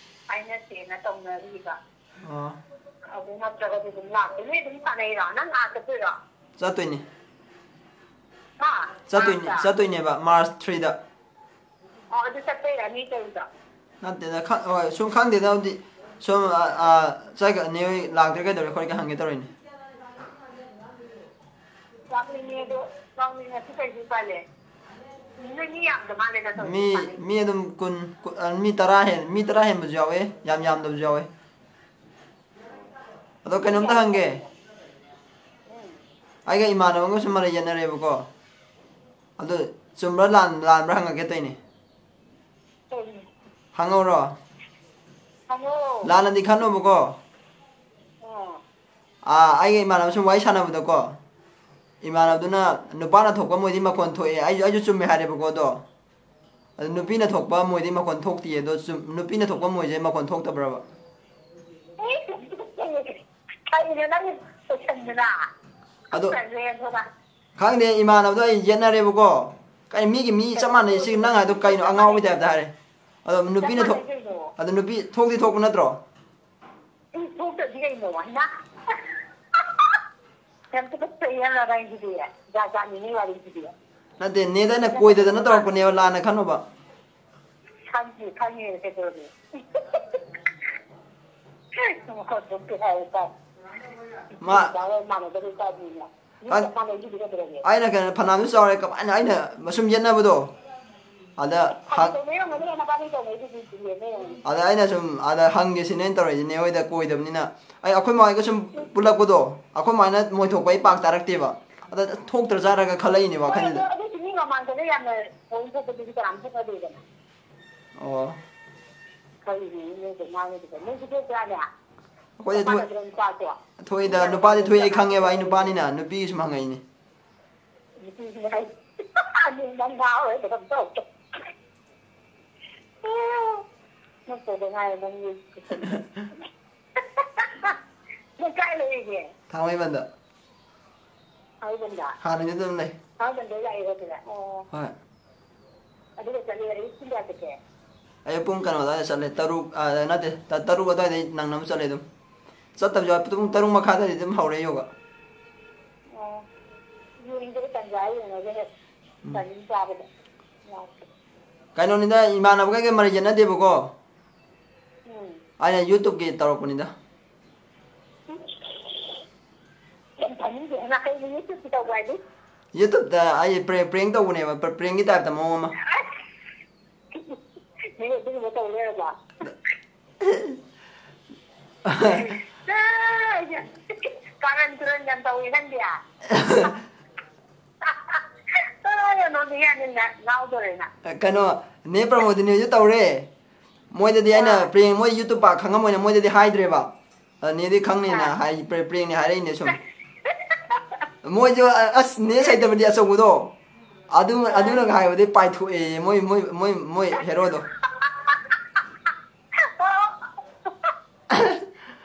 ꯍꯥꯏꯅꯁꯦꯅ ꯇꯧꯅꯔꯤꯕ꯫ ꯑꯣ꯫ ꯑꯗꯨ ꯅꯠꯇ꯭ꯔꯒꯗꯤ ꯑꯗꯨꯝ ꯂꯥꯛꯇꯦ꯫ ꯅꯣꯏ ꯑꯗꯨꯝ ꯁꯥꯟꯅꯩꯔꯣ? ꯅꯪ ꯑꯥ ꯆꯠꯇꯣꯏꯔꯣ? ꯆꯠꯇꯣꯏꯅꯦ꯫ ꯍꯥ? ꯆꯠꯇꯣꯏꯅꯦ, ꯃꯥꯔꯁꯇ? ꯆꯠꯇꯣꯏꯅꯦꯕ, ꯃꯥꯔꯁ three ꯗ꯫ ꯑꯣ, ꯑꯗꯨ ꯆꯠꯄꯩꯔꯥ ꯅꯣꯏ ꯇꯧꯔꯤꯗꯣ? ꯅꯠꯇꯦꯗ, ꯈ-, ꯍꯣꯏ, ꯁꯨꯝ ꯈꯪꯗꯦꯗ, ꯍꯥꯏꯕꯗꯤ ꯁꯨꯝ, ꯑ, ꯑ, ꯆꯠꯈ꯭ꯔ-, ꯅꯦ ꯍꯣꯏ ꯂꯥꯛꯇ꯭ꯔꯦ ꯀꯩꯗꯧꯔꯦ ꯈꯣꯠꯂꯦ ꯍꯪꯒꯦ ꯇꯧꯔꯤꯅꯦ꯫ ꯂꯥꯛꯅꯤꯡꯉꯦ ꯑꯗꯣ, ꯂꯥꯛꯅꯤꯡꯉꯁꯨ ꯀꯩꯗꯤ ꯎꯄꯥꯏ ꯂꯩ? ꯅꯣꯏ ꯃꯤ ꯌꯥꯝꯗ ꯃꯥꯜꯂꯦ ꯅꯪ ꯇꯧꯔꯤꯗꯣ, ꯃꯤ, ꯎꯄꯥꯏ ꯂꯩ꯫ ꯃꯤ ꯑꯗꯨꯝ ꯀꯨꯟ, ꯀꯨ-, ꯑ, ꯃꯤ ꯇꯔꯥ ꯍꯦꯟ-, ꯃꯤ ꯇꯔꯥ ꯍꯦꯟꯕꯁꯨ ꯌꯥꯎꯋꯦ, ꯌꯥꯝ ꯌꯥꯝꯗꯕꯁꯨ ꯌꯥꯎꯋꯦ꯫ ꯑꯗꯣ ꯀꯩꯅꯣꯝꯇ ꯍꯪꯒꯦ꯫ ꯎꯝ꯫ ꯑꯩꯒ ꯏꯃꯥꯟꯅꯕ ꯑꯃꯒ ꯁꯨꯝ ꯃꯔꯩ ꯌꯦꯠꯅꯔꯦꯕꯀꯣ꯫ ꯑꯗꯨ ꯆꯨꯝꯕ꯭ꯔꯥ ꯂꯥꯟ-, ꯂꯥꯟꯕ꯭ꯔꯥ ꯍꯪꯉꯛꯀꯦ ꯇꯧꯔꯤꯅꯦ꯫ ꯀꯩꯅꯣ? ꯍꯪꯍꯧꯔꯣ꯫ ꯍꯪꯉꯣ꯫ ꯂꯥꯟꯅꯗꯤ ꯈꯟꯅꯣꯕꯀꯣ꯫ ꯑꯥ꯫ ꯑꯥ, ꯑꯩꯒ ꯏꯃꯥꯟꯅꯕ ꯁꯨꯝ ꯋꯥꯔꯤ ꯁꯥꯟꯅꯕꯗꯀꯣ, ꯏꯃꯥꯟꯅꯕꯗꯨꯅ ꯅꯨꯄꯥꯅ ꯊꯣꯛꯄ ꯃꯣꯏꯗꯤ ꯃꯈꯣꯟ ꯊꯣꯛꯑꯦ, ꯑꯩꯁꯨ, ꯑꯩꯁꯨ ꯆꯨꯝꯃꯦ ꯍꯥꯏꯔꯦꯕꯀꯣ꯫ ꯑꯗꯣ ꯑꯗꯨ ꯅꯨꯄꯤꯅ ꯊꯣꯛꯄ ꯃꯣꯏꯗꯤ ꯃꯈꯣꯟ ꯊꯣꯛꯇꯤꯌꯦ꯫ ꯑꯗꯣ ꯆꯨꯝ-, ꯅꯨꯄꯤꯅ ꯊꯣꯛꯄ ꯃꯣꯏꯁꯦ ꯃꯈꯣꯟ ꯊꯣꯛꯇꯕ꯭ꯔꯕ? ꯀꯩꯅꯣ ꯅꯪꯒꯤ ꯀꯣꯏꯁꯟꯗꯨꯅ? ꯑꯗꯣ ꯈꯪꯗ꯭ꯔꯦ, ꯑꯗꯨꯅ꯫ ꯈꯪꯗꯦ, ꯏꯃꯥꯟꯅꯕꯗꯣ ꯑꯩ ꯌꯦꯠꯅꯔꯦꯕꯀꯣ꯫ ꯀꯩ ꯃꯤꯒꯤ ꯃꯤ ꯆꯞ ꯃꯥꯟꯅꯩ, ꯁꯤ ꯅꯪ ꯍꯥꯏꯗꯣ ꯀꯩꯅꯣ, ꯑꯉꯥꯎꯕꯩ ꯇꯥꯏꯞꯇ ꯍꯥꯏꯔꯦ꯫ ꯑꯗꯣ ꯅꯨꯄꯤꯅ ꯊꯣꯛ-, ꯃꯥꯟꯅꯩ ꯀꯩꯅꯣ꯫ ꯑꯗꯣ ꯅꯨꯄꯤ ꯊꯣꯛꯇꯤ ꯊꯣꯛꯄ ꯅꯠꯇ꯭ꯔꯣ? ꯏ, ꯊꯣꯛꯇꯗꯤ ꯀꯩꯅꯣ, ꯍꯩꯃꯥ꯫ ꯌꯥꯝ ꯇꯨꯀꯠꯆꯩꯌꯦ ꯅꯪꯒꯤꯗꯨꯗꯤ꯫ ꯖꯥꯠ ꯖꯥꯠꯅꯤꯅꯦ ꯋꯥꯔꯤꯁꯤꯗꯤ꯫ ꯅꯠꯇꯦ, ꯅꯦꯗ ꯑꯩꯅ ꯀꯣꯏꯗꯗꯅ ꯇꯧꯔꯛꯄꯅꯦꯕ, ꯂꯥꯟꯅ ꯈꯟꯅꯣꯕ꯫ ꯈꯪꯉꯦ, ꯈꯪꯉꯦ, ꯀꯩꯗꯧꯔꯒꯦ? ꯃꯈꯣꯟ ꯊꯣꯛꯇꯦ ꯍꯥꯏꯌꯦ ꯇꯥꯏ꯫ ꯃꯥ ꯏꯆꯤꯟ ꯏꯅꯥꯎ ꯃꯥꯟꯅꯗꯕꯩ ꯇꯥꯏꯞꯅꯤꯅꯦ꯫ ꯃꯤ ꯑ-, ꯆꯞ ꯃꯥꯟꯅꯩꯗꯨꯗꯤ ꯀꯩꯗꯧꯔꯒꯦ? ꯑꯩꯅ ꯀꯩꯅꯣ ꯐꯅꯌꯥꯝꯁꯨ ꯆꯥꯎꯔꯦ, ꯀꯃꯥꯏꯅ ꯑꯩꯅ ꯃꯁꯨꯝ ꯌꯦꯠꯅꯕꯗꯣ? ꯑꯗ ꯍꯥꯟꯅ ꯍꯪ- ꯇꯧꯅꯩ ꯑꯣꯏꯔꯝꯒꯅꯤ, ꯅꯕꯥꯅꯤ ꯇꯧꯅꯩꯗꯨꯗꯤ ꯌꯦꯡꯉꯦ ꯌꯦꯡꯉꯦ꯫ ꯑꯗ ꯑꯩꯅ ꯁꯨꯝ ꯑꯗ ꯍꯪꯒꯦ ꯁꯤꯅꯦ ꯑꯩꯅ ꯇꯧꯔꯛꯏꯁꯦ, ꯅꯦ ꯍꯣꯏꯗ ꯀꯣꯏꯗꯕꯅꯤꯅ꯫ ꯑꯩ, ꯑꯩꯈꯣꯏ ꯃꯥ ꯍꯣꯏꯒ ꯁꯨꯝ ꯄꯨꯜꯂꯛꯄꯗꯣ, ꯑꯩꯈꯣꯏ ꯃꯥꯅ ꯃꯣꯏ ꯊꯣꯛꯄ ꯑꯩ ꯄꯥꯛ ꯇꯥꯔꯛꯇꯦꯕ꯫ ꯑꯗ ꯊꯣꯛꯇ꯭ꯔꯖꯥꯠꯔꯒ ꯈꯜꯂꯛꯏꯅꯦ ꯍꯣꯏ, ꯋꯥꯈꯜꯁꯤꯗ꯫ ꯑꯗꯣ, ꯑꯗꯨꯁꯨ ꯃꯤ ꯃꯃꯥꯡꯗꯒ ꯌꯥꯝꯅ ꯊꯑꯣꯏ ꯊꯣꯛꯄꯗꯨꯗꯤ ꯀꯅꯥꯝ ꯊꯣꯛꯅꯗꯦꯗꯅ꯫ ꯑꯣ꯫ ꯀꯔꯤꯅꯣ ꯅꯣꯏꯗ ꯉꯥꯡꯉꯤꯗꯨꯕꯣ? ꯅꯣꯏꯁꯨ ꯊꯣꯛꯄ꯭ꯔꯥꯅꯦ? ꯑꯩꯈꯣꯏꯗꯤ ꯆꯞ ꯊꯣꯛ-, ꯃꯥꯟꯅꯗ꯭ꯔꯣ ꯅꯨꯄꯥꯁꯨ? ꯊꯣꯛꯏꯗ, ꯅꯨꯄꯥꯗꯤ ꯊꯣꯛꯑꯦ, ꯑꯩ ꯈꯪꯉꯦꯕ, ꯑꯩ ꯅꯨꯄꯥꯅꯤꯅ ꯅꯨꯄꯤꯒꯤ ꯁꯨꯝ ꯍꯪꯉꯛꯏꯅꯦ꯫ ꯅꯨꯄꯤꯁꯤꯅ ꯍꯥꯏ, ꯑꯅꯤ ꯅꯪ ꯉꯥꯎꯔꯦ ꯀꯩꯅꯣꯝ ꯇꯧꯔꯦ꯫ ꯅꯣꯛꯇꯧꯗ ꯉꯥꯏꯔꯦ ꯅꯪꯒꯤ ꯈꯨꯇꯧꯗꯣ꯫ ꯅꯪ ꯀꯥꯏ ꯂꯩꯔꯤꯒꯦ? ꯊꯥꯡꯃꯩꯕꯟꯗ꯫ ꯊꯥꯡꯃꯩꯕꯟꯗ? ꯍꯥꯟꯅꯗꯤ ꯑꯗꯨꯝ ꯂꯩ꯫ ꯊꯥꯡꯃꯩꯕꯟꯗ ꯂꯥꯛꯏꯔꯣ ꯑꯗꯨꯗ? ꯑꯣ꯫ ꯍꯣꯏ꯫ ꯑꯗꯨꯒ ꯆꯠꯂꯦ, ꯑꯌꯨꯛ ꯄꯨꯡ ꯀꯌꯥ ꯆꯠꯀꯦ? ꯑꯌꯨꯛ ꯄꯨꯡ ꯀꯩꯅꯣ ꯑꯗꯨꯋꯥꯏꯗ ꯆꯠꯂꯦ, ꯇꯔꯨꯛ, ꯑ, ꯅꯠꯇꯦ, ꯇ-, ꯇꯔꯨꯛ ꯑꯗꯨꯋꯥꯏꯗꯩ ꯅꯪꯅꯕ ꯆꯠꯂꯦ ꯑꯗꯨꯝ꯫ ꯆꯠꯇꯕꯁꯨ ꯌꯥꯎꯋꯦ, ꯄꯨꯡ ꯇꯔꯨꯛ ꯃꯈꯥꯏ ꯑꯗꯨꯋꯥꯏꯗꯩ ꯑꯗꯨꯝ ꯍꯧꯔꯦ ꯌꯣꯒ꯫ ꯑꯣ꯫ ꯌꯦꯡꯒꯦ, ꯇꯟꯖꯥ ꯌꯦꯡꯉꯒ ꯍꯦꯛ ꯎꯝ꯫ ꯇꯥꯏꯃꯤꯡ ꯆꯥꯕꯗ ꯂꯥꯛꯀꯦ꯫ ꯀꯩꯅꯣꯅꯤꯗ, ꯏꯃꯥꯟꯅꯕꯈꯩꯒ ꯃꯔꯩ ꯌꯦꯠꯅꯗꯦꯕꯀꯣ꯫ ꯎꯝ꯫ ꯑꯩꯅ YouTube-ꯀꯤ ꯇꯧꯔꯛꯄꯅꯤꯗ꯫ ꯌꯥꯝ ꯐꯅꯤꯗꯦ, ꯍꯩꯃꯥ, ꯀꯩꯅꯣ YouTube-ꯀꯤ ꯇꯧꯕ ꯍꯥꯏꯗꯤ? YouTube-ꯇ ꯑꯩ prank, prank ꯇꯧꯕꯅꯦꯕ, pr-, prank-ꯀꯤ type-ꯇ ꯃꯑꯣꯡ ꯑꯃ꯫ ꯅꯪ ꯑꯗꯨꯒꯨꯝꯕ ꯇꯧ ꯂꯩꯔꯕꯣ? ꯀꯥꯔꯟ ꯇꯨꯔꯟ ꯌꯥꯝ ꯇꯧꯋꯤ ꯅꯪꯗꯤ꯫ ꯑꯥ, ꯌꯥꯝ ꯅꯣꯛꯅꯤꯡꯉꯦ, ꯅꯪ ꯉꯥꯎꯗꯣꯔꯦ ꯅꯪ꯫ ꯀꯩꯅꯣ, ꯅꯦ ꯄ꯭ꯔꯃꯣꯗꯤꯅꯤꯁꯨ ꯇꯧꯔꯦ꯫ ꯃꯣꯏꯗꯗꯤ ꯑꯩꯅ ꯑꯥ꯫ Prank, ꯃꯣꯏ YouTube ꯄꯥꯛ ꯈꯪꯉꯝꯃꯣꯏꯅ ꯃꯣꯏꯗꯗꯤ ꯍꯥꯏꯗ꯭ꯔꯦꯕ꯫ ꯑ, ꯅꯦꯗꯤ ꯈꯪꯅꯤꯅ ꯑꯥ꯫ ꯍꯥꯏ, prank, prankꯅꯦ ꯍꯥꯏꯔꯛꯏꯅꯦ ꯁꯨꯝ꯫ ꯃꯣꯏꯁꯨ, ꯑ, ꯑꯁ, ꯅꯦ ꯁꯩꯇꯕꯗꯤ ꯑꯆꯧꯕꯗꯣ꯫ ꯑꯗꯨ, ꯑꯥ꯫ ꯑꯗꯨꯅꯒ ꯍꯥꯏꯕꯗꯤ ꯄꯥꯏꯊꯣꯛꯑꯦ ꯃꯣꯏ, ꯃꯣꯏ, ꯃꯣꯏ, ꯃꯣꯏ heroꯗꯣ꯫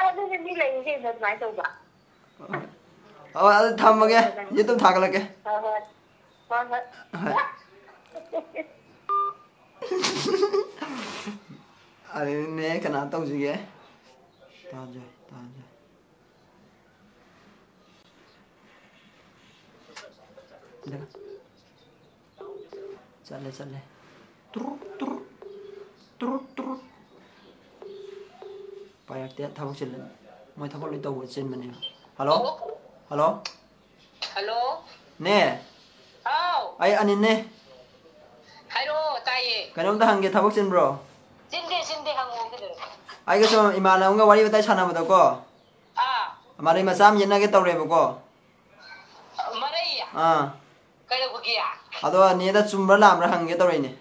ꯑꯗꯨꯗꯤ ꯃꯤ ꯂꯩꯔꯤ ꯀꯩꯅꯣ ꯑꯗꯨꯃꯥꯏꯅ ꯇꯧꯕ꯫ ꯍꯣꯏ꯫ ꯑꯣ, ꯑꯗꯨ ꯊꯝꯃꯒꯦ꯫ YouTube ꯊꯥꯒꯠꯂꯛꯀꯦ꯫ ꯍꯣꯏ, ꯍꯣꯏ꯫ ꯍꯣꯏ, ꯍꯣꯏ꯫ ꯍꯣꯏ꯫ ꯑꯗꯨꯅꯦ ꯀꯅꯥ ꯇꯧꯁꯤꯒꯦ? ꯇꯥꯖ, ꯇꯥꯖ꯫ ꯆꯠꯂꯦ, ꯆꯠꯂꯦ꯫ ꯇ꯭ꯔꯨꯛ, ꯇ꯭ꯔꯨꯛ, ꯇ꯭ꯔꯨꯛ, ꯇ꯭ꯔꯨꯛ꯫ ꯄꯥꯏꯔꯛꯇꯦ, ꯊꯕꯛ ꯆꯤꯜꯂꯦ꯫ ꯃꯣꯏ ꯊꯕꯛ ꯂꯣꯏ ꯇꯧꯕ ꯆꯤꯟꯕꯅꯦꯕ꯫ ꯍꯜꯂꯣ? ꯍꯜꯂꯣ? ꯍꯜꯂꯣ? ꯅꯦ? ꯍꯥꯎ? ꯑꯩ ꯑꯅꯤꯟꯅꯦ꯫ ꯍꯥꯏꯔꯛꯑꯣ, ꯇꯥꯏꯌꯦ꯫ ꯀꯩꯅꯣꯝꯇ ꯍꯪꯒꯦ, ꯊꯕꯛ ꯆꯤꯟꯕ꯭ꯔꯣ? ꯆꯤꯟꯗꯦ, ꯆꯤꯟꯗꯦ, ꯍꯪꯉꯣ, ꯀꯩꯗꯧꯔꯒꯦ? ꯑꯩꯒ ꯁꯨꯝ ꯏꯃꯥꯟꯅꯕ ꯑꯃꯒ ꯋꯥꯔꯤ ꯋꯥꯇꯥꯏ ꯁꯥꯟꯅꯕꯗꯀꯣ, ꯑꯥ꯫ ꯃꯔꯩ ꯃꯆꯥ ꯑꯃ ꯌꯦꯠꯅꯒꯦ ꯇꯧꯔꯦꯕꯀꯣ꯫ ꯃꯔꯩ? ꯑꯥ꯫ ꯀꯩꯗꯧꯕꯒꯤ? ꯑꯗꯣ ꯅꯦꯗ ꯆꯨꯝꯕ꯭ꯔꯥ ꯂꯥꯟꯕ꯭ꯔꯥ ꯍꯪꯒꯦ ꯇꯧꯔꯛꯏꯅꯦ꯫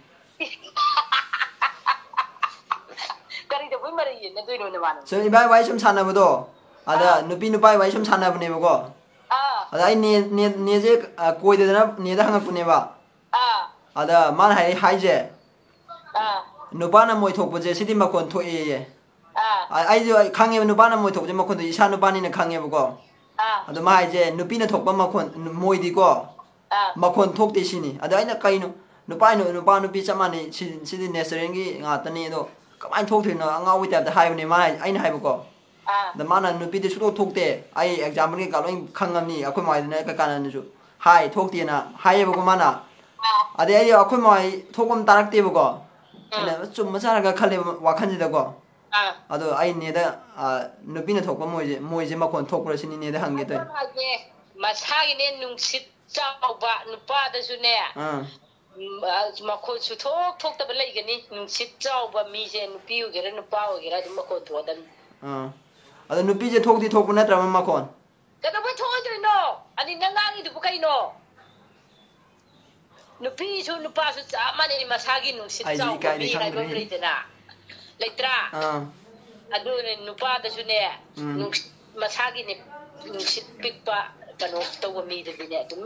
ꯀꯔꯤ ꯇꯧꯕꯩ ꯃꯔꯩ ꯌꯦꯠꯅꯗꯣꯏꯅꯣ ꯅꯕꯥꯅꯤ? ꯁꯨꯝ ꯏꯕꯥꯏ ꯋꯥꯔꯤ ꯁꯨꯝ ꯁꯥꯟꯅꯕꯗꯣ, ꯑꯗ ꯑꯥ꯫ ꯅꯨꯄꯤ ꯅꯨꯄꯥ ꯋꯥꯔꯤ ꯁꯨꯝ ꯁꯥꯟꯅꯕꯅꯦꯕꯀꯣ꯫ ꯑꯥ꯫ ꯑꯗ ꯑꯩ ꯅꯦ-, ꯅꯦ-, ꯅꯦꯁꯦ, ꯑ, ꯀꯣꯏꯗꯗꯅ ꯅꯦꯗ ꯍꯪꯉꯛꯄꯅꯦꯕ꯫ ꯑꯥ꯫ ꯑꯗ ꯃꯥꯅ ꯍꯥꯏ-, ꯍꯥꯏꯁꯦ, ꯑꯥ꯫ ꯅꯨꯄꯥꯅ ꯃꯣꯏ ꯊꯣꯛꯄꯁꯦ ꯁꯤꯗꯤ ꯃꯈꯣꯟ ꯊꯣꯛꯑꯦꯌꯦ꯫ ꯑꯥ꯫ ꯑ-, ꯑꯩꯁꯨ, ꯑꯩ ꯈꯪꯉꯦꯕ, ꯅꯨꯄꯥꯅ ꯃꯣꯏ ꯊꯣꯛꯄꯁꯦ ꯃꯈꯣꯟꯗꯣ ꯏꯁꯥ ꯅꯨꯄꯥꯅꯤꯅ ꯈꯪꯉꯦꯕꯀꯣ꯫ ꯑꯥ꯫ ꯑꯗꯣ ꯃꯥ ꯍꯥꯏꯁꯦ ꯅꯨꯄꯤꯅ ꯊꯣꯛꯄ ꯃꯈꯣꯟ, ꯃꯣꯏꯗꯤꯀꯣ, ꯑꯥ꯫ ꯃꯈꯣꯟ ꯊꯣꯛꯇꯦ ꯁꯤꯅꯤ꯫ ꯑꯗꯣ ꯑꯩꯅ ꯀꯩꯅꯣ, ꯅꯨꯄꯥ, ꯅꯨꯄꯥ ꯅꯨꯄꯤ ꯆꯞ ꯃꯥꯟꯅꯩ, ꯁꯤ-, ꯁꯤꯗꯤ natural ꯒꯤ ꯉꯥꯛꯇꯅꯤ, ꯑꯗꯣ ꯀꯃꯥꯏꯅ ꯊꯣꯛꯇ꯭ꯔꯤꯅꯣ, ꯑꯉꯥꯎꯕꯒꯤ type ꯇ ꯍꯥꯏꯕꯅꯦ ꯃꯥ ꯍꯥꯏ-, ꯑꯩꯅ ꯍꯥꯏꯕꯀꯣ꯫ ꯑꯥ꯫ ꯑꯗ ꯃꯥꯅ ꯅꯨꯄꯤꯗꯤ ꯁꯨꯡꯊꯣꯛ ꯊꯣꯛꯇꯦ, ꯑꯩ example ꯀꯩꯀꯥ ꯂꯣꯏ ꯈꯪꯉꯕꯅꯤ, ꯑꯩꯈꯣꯏ ꯃꯥꯏꯗꯅ ꯀꯩꯀꯥꯅꯁꯨ ꯍꯥꯏ, ꯊꯣꯛꯇꯦꯅ ꯍꯥꯏꯌꯦꯕꯀꯣ ꯃꯥꯅ꯫ ꯑꯥ꯫ ꯑꯗꯩ ꯑꯩ ꯑꯩꯈꯣꯏ ꯃꯥꯏ ꯊꯣꯛꯄ ꯑꯃ ꯇꯥꯔꯛꯇꯦꯕꯀꯣ꯫ ꯎꯝ꯫ ꯑꯩꯅ ꯆꯨꯝꯕ ꯆꯥꯔꯒ ꯈꯜꯂꯦꯕ ꯋꯥꯈꯜꯁꯤꯗꯀꯣ꯫ ꯑꯥ꯫ ꯑꯗꯣ ꯑꯩ ꯅꯦꯗ, ꯑ, ꯅꯨꯄꯤꯅ ꯊꯣꯛꯄ ꯃꯣꯏꯁꯦ, ꯃꯣꯏꯁꯦ ꯃꯈꯣꯟ ꯊꯣꯛꯄ꯭ꯔꯥ ꯁꯤꯅꯤ ꯅꯦꯗ ꯍꯪꯒꯦ ꯇꯧꯔꯤꯅꯦ꯫ ꯑꯗꯣ ꯍꯥꯏꯁꯦ, ꯃꯁꯥꯒꯤꯅꯦ ꯅꯨꯡꯁꯤꯠ ꯆꯥꯎꯕ ꯅꯨꯄꯥꯗꯁꯨꯅꯦ, ꯑꯥ꯫ ꯎꯝ, ꯑ, ꯃꯈꯣꯟ ꯁꯨꯊꯣꯛ ꯊꯣꯛꯇꯕ ꯂꯩꯒꯅꯤ꯫ ꯅꯨꯡꯁꯤꯠ ꯆꯥꯎꯕ ꯃꯤꯁꯦ ꯅꯨꯄꯤ ꯑꯣꯏꯒꯦꯔꯥ ꯅꯨꯄꯥ ꯑꯣꯏꯒꯦꯔꯥ ꯑꯗꯨꯝ ꯃꯈꯣꯟ ꯊꯣꯛꯑꯗꯝꯅꯤ꯫ ꯑꯥ꯫ ꯑꯗꯣ ꯅꯨꯄꯤꯁꯦ ꯊꯣꯛꯇꯤ ꯊꯣꯛꯄ ꯅꯠꯇ꯭ꯔꯕ ꯃꯈꯣꯟ? ꯀꯩꯗꯧꯕꯩ ꯊꯣꯛꯑꯣꯏꯗꯣꯏꯅꯣ? ꯑꯅꯤ ꯅꯪ ꯉꯥꯡꯉꯤꯗꯨꯕꯨ ꯀꯩꯅꯣ? ꯅꯨꯄꯤꯁꯨ ꯅꯨꯄꯥꯁꯨ ꯆꯞ ꯃꯥꯟꯅꯩ, ꯃꯁꯥꯒꯤ ꯅꯨꯡꯁꯤꯠ ꯑꯩꯁꯦ ꯆꯥꯎꯕ ꯏꯀꯥꯏꯗꯤ ꯃꯤ ꯍꯥꯏꯕ ꯑꯃ ꯈꯪꯗ꯭ꯔꯦꯍꯦ꯫ ꯂꯩꯗꯅ꯫ ꯂꯩꯇ꯭ꯔꯥ? ꯑꯥ꯫ ꯑꯗꯨꯅꯦ ꯅꯨꯄꯥꯗꯁꯨꯅꯦ, ꯎꯝ꯫ ꯅꯨꯡꯁꯤꯠ, ꯃꯁꯥꯒꯤꯅꯦ, ꯅꯨꯡꯁꯤꯠ ꯄꯤꯛꯄ ꯀꯩꯅꯣ ꯇꯧꯕ ꯃꯤꯗꯗꯤꯅꯦ, ꯑꯗꯨꯝ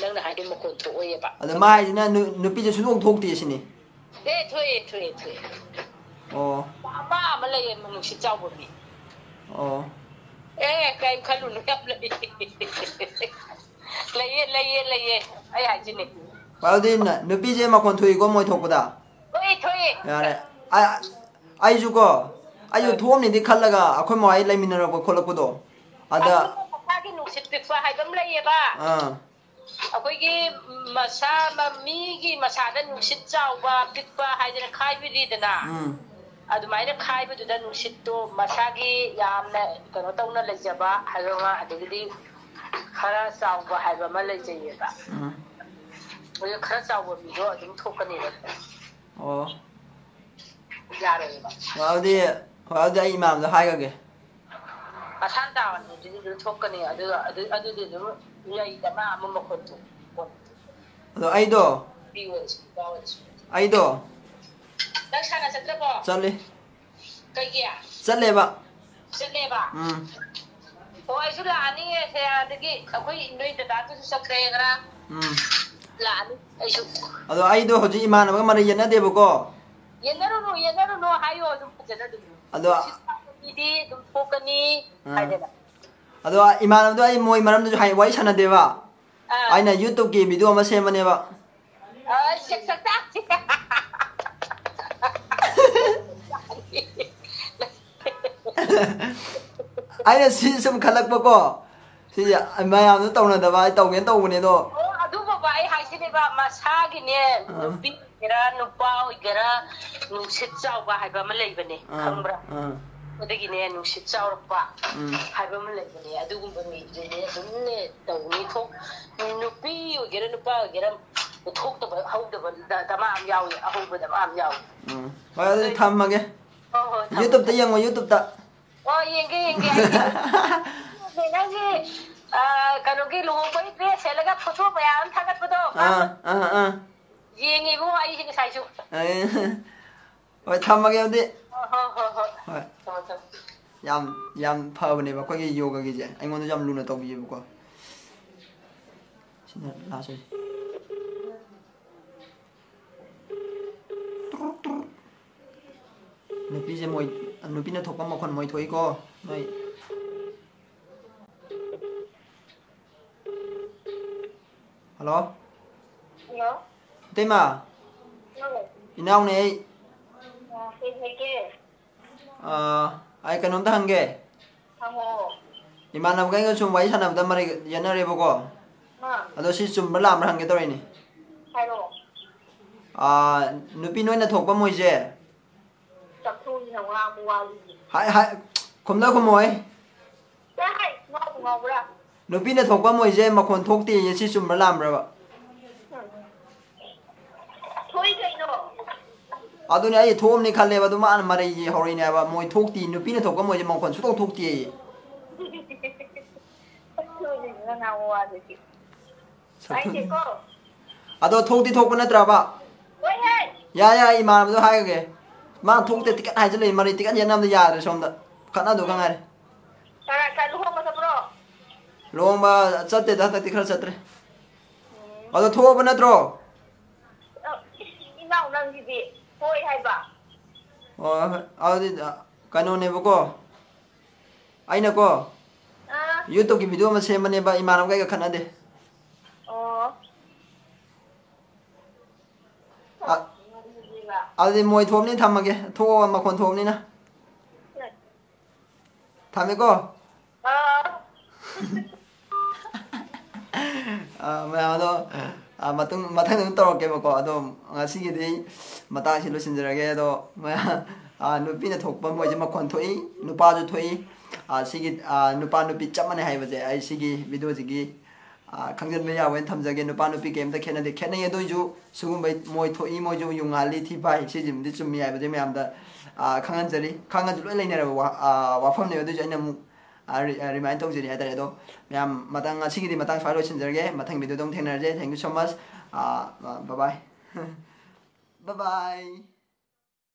ꯅꯪꯅ ꯍꯥꯏꯗꯣ ꯃꯈꯣꯟ ꯊꯣꯛꯑꯣꯏꯌꯦꯕ꯫ ꯑꯗ ꯃꯥ ꯍꯥꯏꯁꯤꯅ ꯅꯨ-, ꯅꯨꯄꯤꯁꯦ ꯁꯨꯡꯊꯣꯛ ꯊꯣꯛꯇꯦ ꯁꯤꯅꯤ꯫ ꯑꯦ, ꯊꯣꯛꯑꯦ, ꯊꯣꯛꯑꯦ, ꯊꯣꯛꯑꯦ꯫ ꯑꯣ꯫ ꯑꯃ, ꯑꯃ ꯂꯩꯌꯦ, ꯅꯨꯡꯁꯤꯠ ꯆꯥꯎꯕ ꯃꯤ꯫ ꯑꯣ꯫ ꯑꯦ, ꯀꯩꯝ ꯈꯜꯂꯨꯅꯨ, ꯌꯥꯝ ꯂꯩꯌꯦ꯫ ꯂꯩꯌꯦ, ꯂꯩꯌꯦ, ꯂꯩꯌꯦ꯫ ꯑꯩ ꯍꯥꯏꯁꯤꯅꯤ꯫ ꯑꯗꯨꯗꯤ ꯅ-, ꯅꯨꯄꯤꯁꯦ ꯃꯈꯣꯟ ꯊꯣꯛꯏꯀꯣ ꯃꯣꯏ ꯊꯣꯛꯄꯗ? ꯊꯣꯛꯑꯦ, ꯊꯣꯛꯑꯦ꯫ ꯌꯥꯔꯦ꯫ ꯑ-, ꯑꯩꯁꯨ ꯀꯣ, ꯑꯩꯁꯨ ꯑ꯫ ꯊꯣꯛꯑꯝꯅꯤꯗꯤ ꯈꯜꯂꯒ ꯑꯩꯈꯣꯏ ꯃꯥ ꯍꯣꯏ ꯂꯩꯃꯤꯟꯅꯔꯛꯄ ꯈꯣꯠꯂꯛꯄꯗꯣ꯫ ꯑꯗ ꯑꯗꯨ ꯃꯁꯥꯒꯤ ꯅꯨꯡꯁꯤꯠ ꯄꯤꯛꯄ ꯍꯥꯏꯕ ꯑꯃ ꯂꯩꯌꯦꯕ꯫ ꯑꯥ꯫ ꯑꯩꯈꯣꯏꯒꯤ ꯃꯁꯥ, ꯃ-, ꯃꯤꯒꯤ ꯃꯁꯥꯗ ꯅꯨꯡꯁꯤꯠ ꯆꯥꯎꯕ, ꯄꯤꯛꯄ ꯍꯥꯏꯗꯅ ꯈꯥꯏꯕꯤꯔꯤꯗꯅ꯫ ꯎꯝ꯫ ꯑꯗꯨꯃꯥꯏꯅ ꯈꯥꯏꯕꯗꯨꯗ ꯅꯨꯡꯁꯤꯠꯇꯣ ꯃꯁꯥꯒꯤ ꯌꯥꯝꯅ ꯀꯩꯅꯣ ꯇꯧꯅ ꯂꯩꯖꯕ ꯍꯥꯏꯕ ꯑꯃ, ꯑꯗꯒꯤꯗꯤ ꯈꯔ ꯆꯥꯎꯕ ꯍꯥꯏꯕ ꯑꯃ ꯂꯩꯖꯩꯌꯦꯕ꯫ ꯎꯝ꯫ ꯑꯗꯨ ꯈꯔ ꯆꯥꯎꯕ ꯃꯤꯗꯣ ꯑꯗꯨꯝ ꯊꯣꯛꯀꯅꯦꯕ꯫ ꯑꯣ꯫ ꯌꯥꯔꯣꯏꯕ꯫ ꯍꯣꯏ, ꯑꯗꯨꯗꯤ, ꯍꯣꯏ, ꯑꯗꯨꯗꯤ ꯑꯩ ꯏꯃꯥꯟꯅꯕꯗ ꯍꯥꯏꯈ꯭ꯔꯒꯦ꯫ ꯃꯁꯥꯅ ꯇꯥꯕꯅꯤ, ꯑꯗꯨꯗꯤ ꯑꯗꯨꯝ ꯊꯣꯛꯀꯅꯤ꯫ ꯑꯗꯨꯒ ꯑꯗꯨ-, ꯑꯗꯨꯗꯤ ꯑꯗꯨꯝ ꯂꯩꯗꯅ ꯑꯃ ꯃꯈꯣꯟ ꯊꯣꯛꯄ꯫ ꯑꯗꯣ ꯑꯩꯗꯣ, ꯅꯨꯄꯤ ꯑꯣꯏꯔꯁꯨ ꯅꯨꯄꯥ ꯑꯣꯏꯔꯁꯨ꯫ ꯑꯩꯗꯣ ꯅꯪ ꯁꯥꯟꯅ ꯆꯠꯇ꯭ꯔꯕꯣ? ꯆꯠꯂꯤ꯫ ꯀꯩꯒꯤ? ꯆꯠꯂꯦꯕ꯫ ꯆꯠꯂꯦꯕ? ꯎꯝ꯫ ꯑꯣ, ꯑꯩꯁꯨ ꯂꯥꯛꯑꯅꯤꯌꯦ, ꯁꯦ, ꯑꯗꯒꯤ ꯑꯩꯈꯣꯏ ꯅꯣꯏ ꯗꯗꯥꯗꯨꯁꯨ ꯆꯠꯈ꯭ꯔꯦ ꯉꯔꯥꯡ꯫ ꯎꯝ꯫ ꯂꯥꯛꯑꯅꯤ ꯑꯩꯁꯨ꯫ ꯑꯗꯣ ꯑꯩꯗꯣ ꯍꯧꯖꯤꯛ ꯏꯃꯥꯟꯅꯕꯒ ꯃꯔꯩ ꯌꯦꯠꯅꯗꯦꯕꯀꯣ꯫ ꯌꯦꯠꯅꯔꯨꯅꯨ, ꯌꯦꯠꯅꯔꯨꯅꯨ ꯍꯥꯏꯌꯣ ꯑꯗꯨꯝ ꯐꯖꯅ ꯑꯗꯨꯝ꯫ ꯑꯗꯣ ꯃꯤꯗꯤ ꯑꯗꯨꯝ ꯊꯣꯛꯀꯅꯤ ꯑꯥ꯫ ꯍꯥꯏꯗꯅ꯫ ꯑꯗꯣ ꯏꯃꯥꯟꯅꯕꯗꯣ ꯑꯩ ꯃꯣꯏ ꯃꯔꯝꯗꯁꯨ ꯍꯥꯏ-, ꯋꯥꯔꯤ ꯁꯥꯟꯅꯗꯦꯕ꯫ ꯑꯥ꯫ ꯑꯩꯅ YouTube-ꯀꯤ video ꯑꯃ ꯁꯦꯝꯕꯅꯦꯕ꯫ ꯑ, ꯁꯦꯛ ꯁꯛꯇ꯫ ꯑꯩꯅ ꯁꯤ ꯁꯨꯝ ꯈꯜꯂꯛꯄꯀꯣ, ꯁꯤꯁꯦ ꯃꯌꯥꯝꯗꯣ ꯇꯧꯅꯗꯕ ꯑꯩ ꯇꯧꯒꯦꯅ ꯇꯧꯕꯅꯦ ꯑꯗꯣ꯫ ꯑꯣ, ꯑꯗꯨꯕꯨꯕ ꯑꯩ ꯍꯥꯏꯁꯤꯅꯦꯕ, ꯃꯁꯥꯒꯤꯅꯦ, ꯑꯥ꯫ ꯅꯨꯄꯤ ꯑꯣꯏꯒꯦꯔꯥ, ꯅꯨꯄꯥ ꯑꯣꯏꯒꯦꯔꯥ, ꯅꯨꯡꯁꯤꯠ ꯆꯥꯎꯕ ꯍꯥꯏꯕ ꯑꯃ ꯂꯩꯕꯅꯦ, ꯑꯥ, ꯈꯪꯕ꯭ꯔꯥ? ꯑꯥ꯫ ꯑꯗꯒꯤꯅꯦ, ꯅꯨꯡꯁꯤꯠ ꯆꯥꯎꯔꯛꯄ ꯎꯝ꯫ ꯍꯥꯏꯕ ꯑꯃ ꯂꯩꯕꯅꯦ꯫ ꯑꯗꯨꯒꯨꯝꯕ ꯃꯤꯗꯨꯅꯦ ꯑꯗꯨꯝꯅꯦ ꯇꯧꯅꯤ꯫ ꯊꯣꯛ-, ꯅꯨꯄꯤ ꯑꯣꯏꯒꯦꯔꯥ, ꯅꯨꯄꯥ ꯑꯣꯏꯒꯦꯔꯥ, ꯊꯣꯛꯇꯕ, ꯍꯧꯗꯕ ꯗ-, ꯗꯃꯥ ꯑꯃ ꯌꯥꯎꯏ, ꯑꯍꯧꯕ ꯗꯃꯥ ꯑꯃ ꯌꯥꯎꯏ꯫ ꯎꯝ꯫ ꯍꯣꯏ, ꯑꯗꯨꯗꯤ ꯊꯝꯃꯒꯦ꯫ ꯍꯣꯏ, ꯍꯣꯏ, ꯊꯝꯃꯣ, YouTube-ꯇ ꯊꯝꯃꯣ꯫ ꯌꯦꯡꯉꯣ, YouTube-ꯇ꯫ ꯑꯣ, ꯌꯦꯡꯒꯦ, ꯌꯦꯡꯒꯦ꯫ ꯑꯩ ꯅꯪꯒꯤ, ꯑ, ꯀꯩꯅꯣꯒꯤ ꯂꯨꯍꯣꯡꯕꯒꯤ dress ꯁꯦꯠꯂꯒ photo ꯃꯌꯥꯝ ꯑꯃ ꯊꯥꯒꯠꯄꯗꯣ, ꯑꯥ, ꯑꯥ, ꯑꯥ꯫ ꯌꯦꯡꯉꯦ ꯏꯕꯨꯡꯉꯣ, ꯑꯩꯁꯦ ꯉꯁꯥꯏꯁꯨ꯫ ꯑꯦ, ꯍꯣꯏ, ꯊꯝꯃꯒꯦ ꯑꯗꯨꯗꯤ꯫ ꯍꯣꯏ, ꯍꯣꯏ, ꯍꯣꯏ, ꯍꯣꯏ꯫ ꯍꯣꯏ꯫ ꯊꯝꯃꯣ, ꯊꯝꯃꯣ꯫ ꯌꯥꯝ, ꯌꯥꯝ ꯐꯕꯅꯦꯕ ꯑꯩꯈꯣꯏꯒꯤ ꯌꯣꯒꯒꯤꯁꯦ, ꯑꯩꯉꯣꯟꯗꯁꯨ ꯌꯥꯝ ꯂꯨꯅ ꯇꯧꯕꯤꯌꯦꯕꯀꯣ꯫ ꯁꯤꯅ ꯂꯥꯁ ꯑꯣꯏꯁꯦ꯫ ꯅꯨꯄꯤꯁꯦ ꯃꯣꯏ, ꯅꯨꯄꯤꯅ ꯊꯣꯛꯄ ꯃꯈꯣꯟ ꯃꯣꯏ ꯊꯣꯛꯏꯀꯣ ꯅꯣꯏ꯫ ꯍꯜꯂꯣ꯫ ꯍꯜꯂꯣ꯫ ꯏꯇꯩꯃ꯫ ꯍꯥꯎ꯫ ꯏꯅꯥꯎꯅꯦ ꯑꯩ꯫ ꯑ, ꯀꯩ ꯂꯩꯒꯦ? ꯑ, ꯑꯩ ꯀꯩꯅꯣꯝꯇ ꯍꯪꯒꯦ꯫ ꯍꯪꯉꯛꯑꯣ꯫ ꯏꯃꯥꯟꯅꯕꯒꯩꯒ ꯁꯨꯝ ꯋꯥꯔꯤ ꯁꯥꯟꯅꯕꯗ ꯃꯔꯩ ꯌꯦꯠꯅꯔꯦꯕꯀꯣ꯫ ꯑꯥ꯫ ꯑꯗꯣ ꯁꯤ ꯆꯨꯝꯕ꯭ꯔꯥ ꯂꯥꯟꯕ꯭ꯔꯥ ꯍꯪꯒꯦ ꯇꯧꯔꯛꯏꯅꯦ꯫ ꯍꯥꯏꯔꯛꯑꯣ꯫ ꯑ, ꯅꯨꯄꯤ ꯅꯣꯏꯅ ꯊꯣꯛꯄ ꯃꯣꯏꯁꯦ꯫ ꯆꯥꯛꯊꯣꯡꯁꯤꯅ ꯉꯥꯡꯕ ꯋꯥꯁꯤꯗꯤ꯫ ꯍꯥꯏ, ꯍꯥꯏ, ꯈꯨꯝꯗ ꯈꯨꯝꯃꯣꯏ꯫ ꯆꯥꯏ, ꯉꯥꯎꯕꯨ ꯉꯥꯎꯕ꯭ꯔꯥ? ꯅꯨꯄꯤꯅ ꯊꯣꯛꯄ ꯃꯣꯏꯁꯦ ꯃꯈꯣꯟ ꯊꯣꯛꯇꯦꯌꯦ, ꯁꯤ ꯆꯨꯝꯕ꯭ꯔꯥ ꯂꯥꯟꯕ꯭ꯔꯕ? ꯎꯝ꯫ ꯊꯣꯛꯏ ꯀꯩꯅꯣ꯫ ꯑꯗꯨꯅꯦ ꯑꯩ ꯊꯣꯛꯑꯝꯅꯤ ꯈꯜꯂꯦꯕ, ꯑꯗꯨ ꯃꯥꯅ ꯃꯔꯩꯒꯤ ꯍꯧꯔꯛꯏꯅꯦ ꯍꯥꯏꯕ, ꯃꯣꯏ ꯊꯣꯛꯇꯦ, ꯅꯨꯄꯤꯅ ꯊꯣꯛꯄ ꯃꯣꯏꯁꯦ ꯃꯈꯣꯟ ꯁꯨꯡꯊꯣꯛ ꯊꯣꯛꯇꯦꯌꯦ꯫ ꯊꯣꯛꯏꯅꯤꯅ ꯉꯥꯡꯕ ꯋꯥꯗꯨꯗꯤ꯫ ꯁꯛꯊꯨ-, ꯍꯥꯏꯗꯦꯀꯣ꯫ ꯑꯗꯣ ꯊꯣꯛꯇꯤ ꯊꯣꯛꯄ ꯅꯠꯇ꯭ꯔꯕ? ꯍꯣꯏꯍꯦ꯫ ꯌꯥꯏ, ꯌꯥꯏ, ꯏꯃꯥꯟꯅꯕꯗꯣ ꯍꯥꯏꯈ꯭ꯔꯒꯦ꯫ ꯃꯥ ꯊꯣꯛꯇꯦ, ꯇꯤꯀꯠ ꯍꯥꯏꯖꯤꯜꯂꯛꯏ, ꯃꯔꯩ ꯇꯤꯀꯠ ꯌꯦꯠꯅꯕꯗ ꯌꯥꯗ꯭ꯔꯦ ꯁꯣꯝꯗ꯫ ꯈꯠꯅꯗꯧ ꯈꯛ ꯉꯥꯏꯔꯦ꯫ ꯀꯅꯥ, ꯀꯅꯥ ꯂꯨꯍꯣꯡꯕ ꯆꯠꯄ꯭ꯔꯣ? ꯂꯨꯍꯣꯡꯕ ꯆꯠꯇꯦꯗ, ꯍꯟꯗꯛꯇꯤ ꯈꯔ ꯆꯠꯇ꯭ꯔꯦ꯫ ꯎꯝ꯫ ꯑꯗꯣ ꯊꯣꯛꯑꯕ ꯅꯠꯇ꯭ꯔꯣ? ꯑ, ꯏꯁ, ꯏꯅꯥꯎ ꯅꯪꯁꯤꯗꯤ ꯍꯣꯏ ꯍꯥꯏꯕ꯫ ꯍꯣꯏ, ꯍꯣꯏ꯫ ꯑꯗꯨꯗꯤ, ꯑ, ꯀꯩꯅꯣꯅꯦꯕꯀꯣ꯫ ꯑꯩꯅꯀꯣ, ꯑꯥ꯫ YouTube-ꯀꯤ video ꯑꯃ ꯁꯦꯝꯕꯅꯦꯕ, ꯏꯃꯥꯟꯅꯕꯈꯩꯒ ꯈꯠꯅꯗꯦ꯫ ꯑꯣ꯫ ꯑ-, ꯑꯗꯨꯗꯤ ꯃꯣꯏ ꯊꯣꯛꯑꯕꯅꯤꯅ ꯊꯝꯃꯒꯦ꯫ ꯊꯣꯛꯑꯣ, ꯃꯈꯣꯟ ꯊꯣꯛꯑꯕꯅꯤꯅ꯫ ꯊꯝꯃꯦꯀꯣ꯫ ꯑꯥ꯫ ꯑ, ꯃꯌꯥꯝ ꯑꯗꯣ, ꯑ, ꯃꯇꯨꯡ, ꯃꯊꯪꯗ ꯑꯗꯨꯝ ꯇꯧꯔꯛꯀꯦꯕꯀꯣ꯫ ꯑꯗꯣ ꯉꯁꯤꯒꯤꯗꯤ ꯃꯇꯥꯡꯁꯤ ꯂꯣꯏꯁꯤꯟꯖꯔꯒꯦ꯫ ꯑꯗꯣ ꯃꯌꯥꯝ, ꯑ, ꯅꯨꯄꯤꯅ ꯊꯣꯛꯄ ꯃꯣꯏꯁꯦ ꯃꯈꯣꯟ ꯊꯣꯛꯏ, ꯅꯨꯄꯥꯁꯨ ꯊꯣꯛꯏ꯫ ꯑ, ꯁꯤꯒꯤ, ꯑ, ꯅꯨꯄꯥ ꯅꯨꯄꯤ ꯆꯞ ꯃꯥꯟꯅꯩ ꯍꯥꯏꯕꯁꯦ ꯑꯩ ꯁꯤꯒꯤ video-ꯁꯤꯒꯤ, ꯑ, ꯈꯪꯖꯤꯟꯕ ꯌꯥꯕ ꯑꯣꯏꯅ ꯊꯝꯖꯒꯦ꯫ ꯅꯨꯄꯥ ꯅꯨꯄꯤ ꯀꯩꯝꯇ ꯈꯦꯠꯅꯗꯦ꯫ ꯈꯦꯠꯅꯩ ꯑꯗꯨ ꯑꯣꯏꯁꯨ ꯁꯤꯒꯨꯝꯕ ꯃꯣꯏ ꯊꯣꯛꯏ, ꯃꯣꯏꯁꯨ ꯌꯨ ꯉꯥꯜꯂꯤ, ꯊꯤ ꯐꯥꯏ, ꯁꯤꯁꯤꯃꯗꯤ ꯆꯨꯝꯃꯤ ꯍꯥꯏꯕꯁꯦ ꯃꯌꯥꯝꯗ, ꯑ, ꯈꯪꯍꯟꯖꯔꯤ꯫ ꯈꯪꯉꯁꯨ ꯂꯣꯏ ꯂꯩꯅꯔꯕ ꯋꯥ-, ꯑ, ꯋꯥꯐꯝꯅꯦꯕ꯫ ꯑꯗꯨꯏꯁꯨ ꯑꯩꯅ ꯑꯃꯨꯛ, ꯑ, ꯔꯤ-, ꯑ, remind ꯇꯧꯖꯔꯤ ꯍꯥꯏꯇꯥꯔꯦ꯫ ꯑꯗꯣ ꯃꯌꯥꯝ ꯃꯇꯥꯡ, ꯉꯁꯤꯒꯤꯗꯤ ꯃꯇꯥꯡ ꯁ꯭ꯋꯥꯏ ꯂꯣꯏꯁꯤꯟꯖꯔꯒꯦ꯫ ꯃꯊꯪ video-ꯗ ꯑꯃꯨꯛ ꯊꯦꯡꯅꯔꯁꯦ꯫ Thank you so much꯫ ꯑ, ꯑ, bye bye꯫ Bye bye꯫